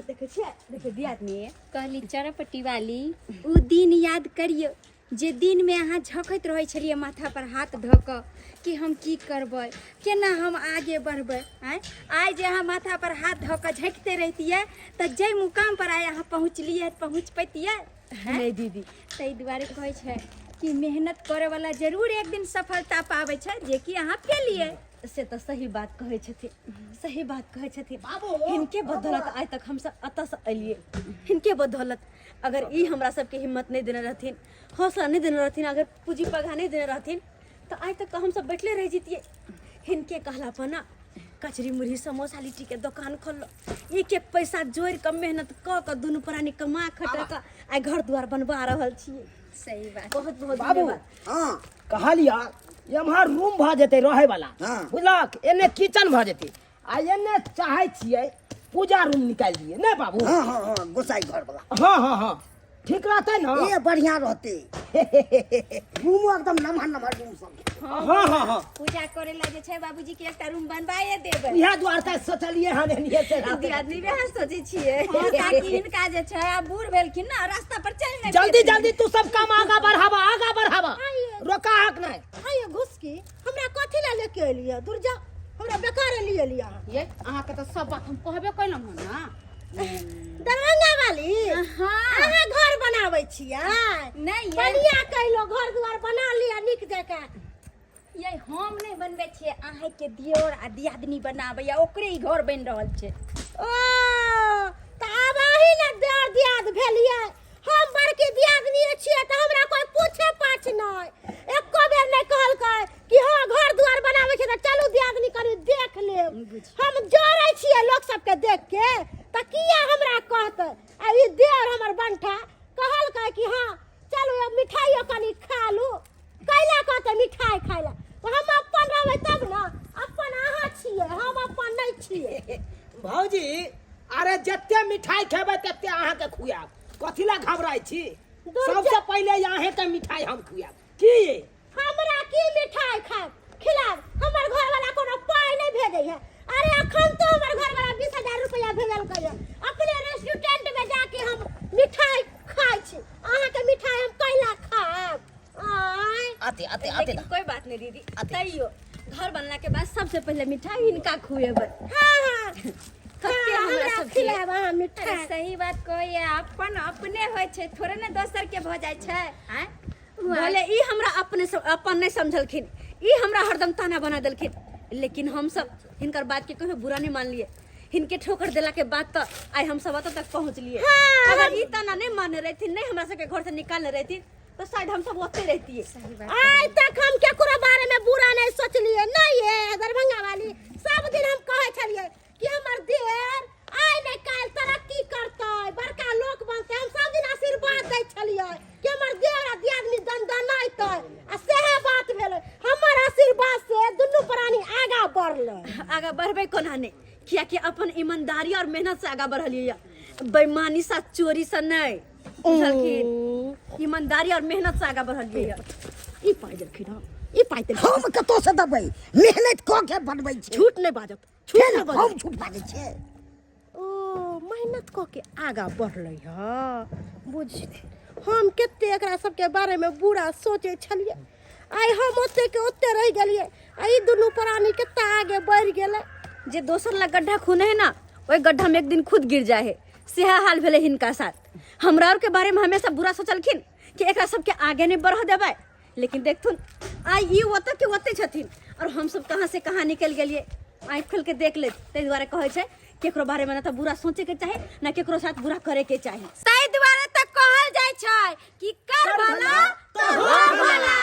देखै छियै, देखियौ दियादनी। कहली चरपटी वाली, उ दिन याद करियौ जे दिन में अहाँ झखैत रहै छलियै माथा पर हाथ धऽ कऽ कि हम की करबै, केना हम आगे बढ़बै। आँय, आइ जे अहाँ माथा पर हाथ धऽ कऽ झकिते रहितियै तऽ जाहि मुकाम पर आइ अहाँ पहुँचलियै पहुँच पैतियै? नहि दीदी। ताहि दुआरे कहै छै कि मेहनत करे वाला जरूर एक दिन सफलता पाबै छै, जे कि अहाँ पेलियै। से तऽ सही बात कहै छथिन, सही बात कहै छथिन। बाबू, हिनके बदौलत आइ तक हमसब एतऽ से एलियै, हिनके बदौलत। अगर ई हमरा सबके हिम्मत नहि देने रहथिन, हौसला नहि देने रहथिन, अगर पूँजी पघा नहि देने रहथिन तऽ आइ तक तऽ हमसब बैठले रहि जैतियै। हिनके कहला पर ना कचरी मुरही समोसा लिट्टी के दोकान खोललहुँ, एक एक पैसा जोड़ि कऽ मेहनत कऽ कऽ दुनू प्राणी कमा खटा कऽ आइ घर दुआर बनबा रहल छियै। सही बात। बहुत बहुत बाबू, धन्यवाद। हाँ। कहलिया एम्हर रूम भऽ जेतै रहै वाला, हाँ। बुझलक? एने किचन भऽ जेतै आ एने चाहै छियै पूजा रूम निकालि दियै, नहि बाबू? हाँ, हाँ, हाँ, गोसाई घर वाला। हाँ, हाँ, हाँ। ठीक रहतै ने? ए बढ़िया रहते, रूमो एकदम नमहर नमहर रूम सब। हाँ हाँ हाँ। पूजा करे ला जे छै बाबूजी के एकटा रूम बनवाए देबै। इएह दुआरे तऽ सोचलियै हन एनिये से रहतै। दियादनी वएह सोचै छियै। हाँ, ताकि हिनका जे छै आब बूढ़ भेलखिन ना, रास्ता पर चलि नहि जल्दी पेथिन। जल्दी तू सब काम आगा बढ़ावा, आगा बढ़ावा, रोका हक नहीं। आइयो घुसकी, हमरा कथी ला लेके एलियै? दूर जा, हमरा बेकार लिए एलियै अहाँ। ये अहाँके तऽ सब बात हम कहबे कयलहुँ हन ना। दरभंगा वाली। हाँ। अहाँ घर बनाबै छियै? नहि ये। बढ़िया कहलो, घर दुआर बना लिअ नीक जकाँ। ये हम नहि बनबै छियै, अहाँके दियोर आ दियादनी बनाबैया, ओकरे ई घर बनि रहल छै। ओ तऽ आब अही ने देर दियाद भेलियै। हम बड़की दियादनी छियै तऽ हमरा कोइ पूछे पाछ नहि, एको बेर नहि कहलकै कि हाँ घर दुआर बनाबै छै तऽ चलू दियादनी कनि देख लेब। हम जरै छियै लोक सबके देख के तऽ किया हमरा कहतै? आ ई देर हमर बंठा कहलकै कि हाँ चलू एगो मिठाइयो कनि खा लू। कैला कहतै मिठाइ खाइ लए? तऽ हम अपन रहबै तब ने, अपन अहाँ छियै, हम अपन नहि छियै। भौजी अरे जते मिठाई खेबै तते अहाँके खुआब, कथी ला घबराइ छी? सबसे पहिले अहाँके मिठाई हम खुआब। की हमरा की मिठाई खाएब खिलाएब? हमर घरवाला कोनो पाइ नहि भेजै है। अरे अखन तो हमर घरवाला 20,000 रुपया भेजलकै है, अपने रेस्टोरेंट में जाके हम मिठाई खाइ छी, अहाँके मिठाई हम कैला खाएब? आँय। आते आते आते। लेकिन कोई बात नहीं दीदी, तैयो घर बनला के बाद सबसे पहले मिठाई हिनका खुएबै। हाँ हाँ। कते हाँ, हमरा हमरा सबके खिलाएब अहाँ अरे मिठाई। सही बात कहैया, अपन अपने होइ छै, थोड़े ने दोसर के भऽ जाइ छै। आँय भले ई हमरा अपने अपन नहीं समझलखिन, ई हमरा हरदम ताना बना देलखिन, लेकिन हम सब हिनकर बात के कभी बुरा नहीं मानलिए। हिनके ठोकर देला के बाद तो आइ हम सब एतऽ तक पहुँचलिए। हाँ, अगर ई ताना नहीं मानने रहथिन, नहीं हमरा सबके घर से निकालने रहथिन, तो शायद हम सब ओते रहतिए। आइ तक हम केकरो बारे में बुरा नहीं सोचलिए। नहीं ये दरभंगा वाली, सब दिन हम कहै छलिए कि हमर देर आइ नहीं काल्हि तरक्की करतै, बड़का लोक बनतै। हम सब दिन आशीर्वाद दै छलिए कि हमर देर आ दियादनी दनदनैतै, आ सएह बात भेलै। हमर आशीर्वाद से दुनू प्राणी आगा बढ़लै। आगा बढ़बै कोना नहि, कियाकि अपन ईमानदारी और मेहनत से आगा बढ़लिए, बेईमानी से चोरी से नहीं, बुझलखिन? ईमानदारी और मेहनत से आगा बढ़लिए। ई पाइ देलखिन हँ, ई पाइ देलखिन। हम कतौ से देबै? मेहनत कऽ के बनबै छै। झूठ नहि बाजत, झूठ फेर नहि बाजत। हम झूठ बाजै छियै? ओ मेहनत कऽ के आगा बढ़लै हँ। बुझथिन, हम कते एकरा सबके बारेमे बुरा सोचै छलियै, आइ हम ओते के ओते रहि गेलियै आ ई दुनू प्राणी कते आगे बढ़ि गेलै। जे दोसर लग गड्ढा खूने है ना, ओहि गड्ढा में एक दिन खुद गिर जाए है। सेहा हाल भेलै हिनका साथ। हमरा और के बारे में हमेशा बुरा सोचलखिन कि एकरा सबके आगे नहीं बढ़ देबै, लेकिन देखथुन आइ ई ओतऽ के ओते छथिन और हम सब कहाँ से कहाँ निकलि गेलियै। आँखि खोलि के देख ले। ताहि दुआरे कहै छै केकरो बारे में ना तऽ बुरा सोचे के चाही, ना केकरो साथ बुरा करे के चाही। ताहि दुआरे तऽ कहल जाइ छै कि कर भला तऽ हो भला।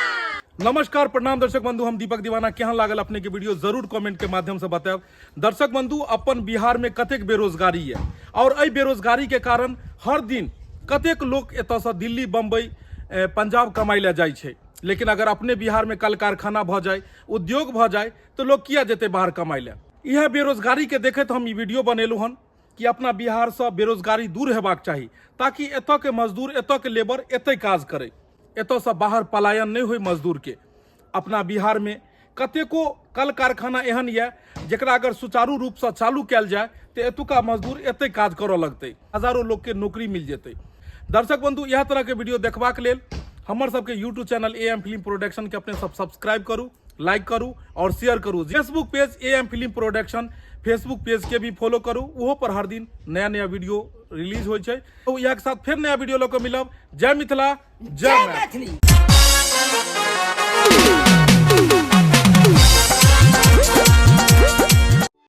नमस्कार, प्रणाम दर्शक बंधु, हम दीपक दीवाना। केहन लागल अपने के वीडियो जरूर कमेंट के माध्यम से बतायब। दर्शक बंधु, अपन बिहार में कतेक बेरोजगारी है और एहि बेरोजगारी के कारण हर दिन कतेक लोग एतऽ से दिल्ली, बम्बई, पंजाब कमाइ लए जाइ छै। लेकिन अगर अपने बिहार में कल कारखाना भऽ जाय, उद्योग भऽ जाय, तऽ लोग किया जेतै बाहर कमाइ लए? इएह बेरोजगारी के देखैत हम ई वीडियो बनेलहुँ हन कि अपना बिहार से बेरोजगारी दूर हेबाक चाही, ताकि एतऽ के मजदूर, एतऽ के लेबर एतै काज करै, एतऽ से बाहर पलायन नहि होय मजदूर के। अपना बिहार में कतेको कल कारखाना एहन यऽ जेकरा अगर सुचारू रूप से चालू कयल जाय तऽ एतुका मजदूर एतै काज करऽ लगतै, हजारों लोग के नौकरी मिल जेतै। दर्शक बंधु, इएह तरह के वीडियो देखबाक लेल हमर सबके YouTube channel A M film production के अपने सब सब्सक्राइब करू, लाइक करू और शेयर करू। Facebook page A M film production Facebook page के भी फॉलो करू, ओहो पर हर दिन नया नया वीडियो रिलीज होइ छै। तो इएह के साथ फेर नया वीडियो लऽ कऽ मिलब। जय मिथिला, जय मैथिली। मैथिली।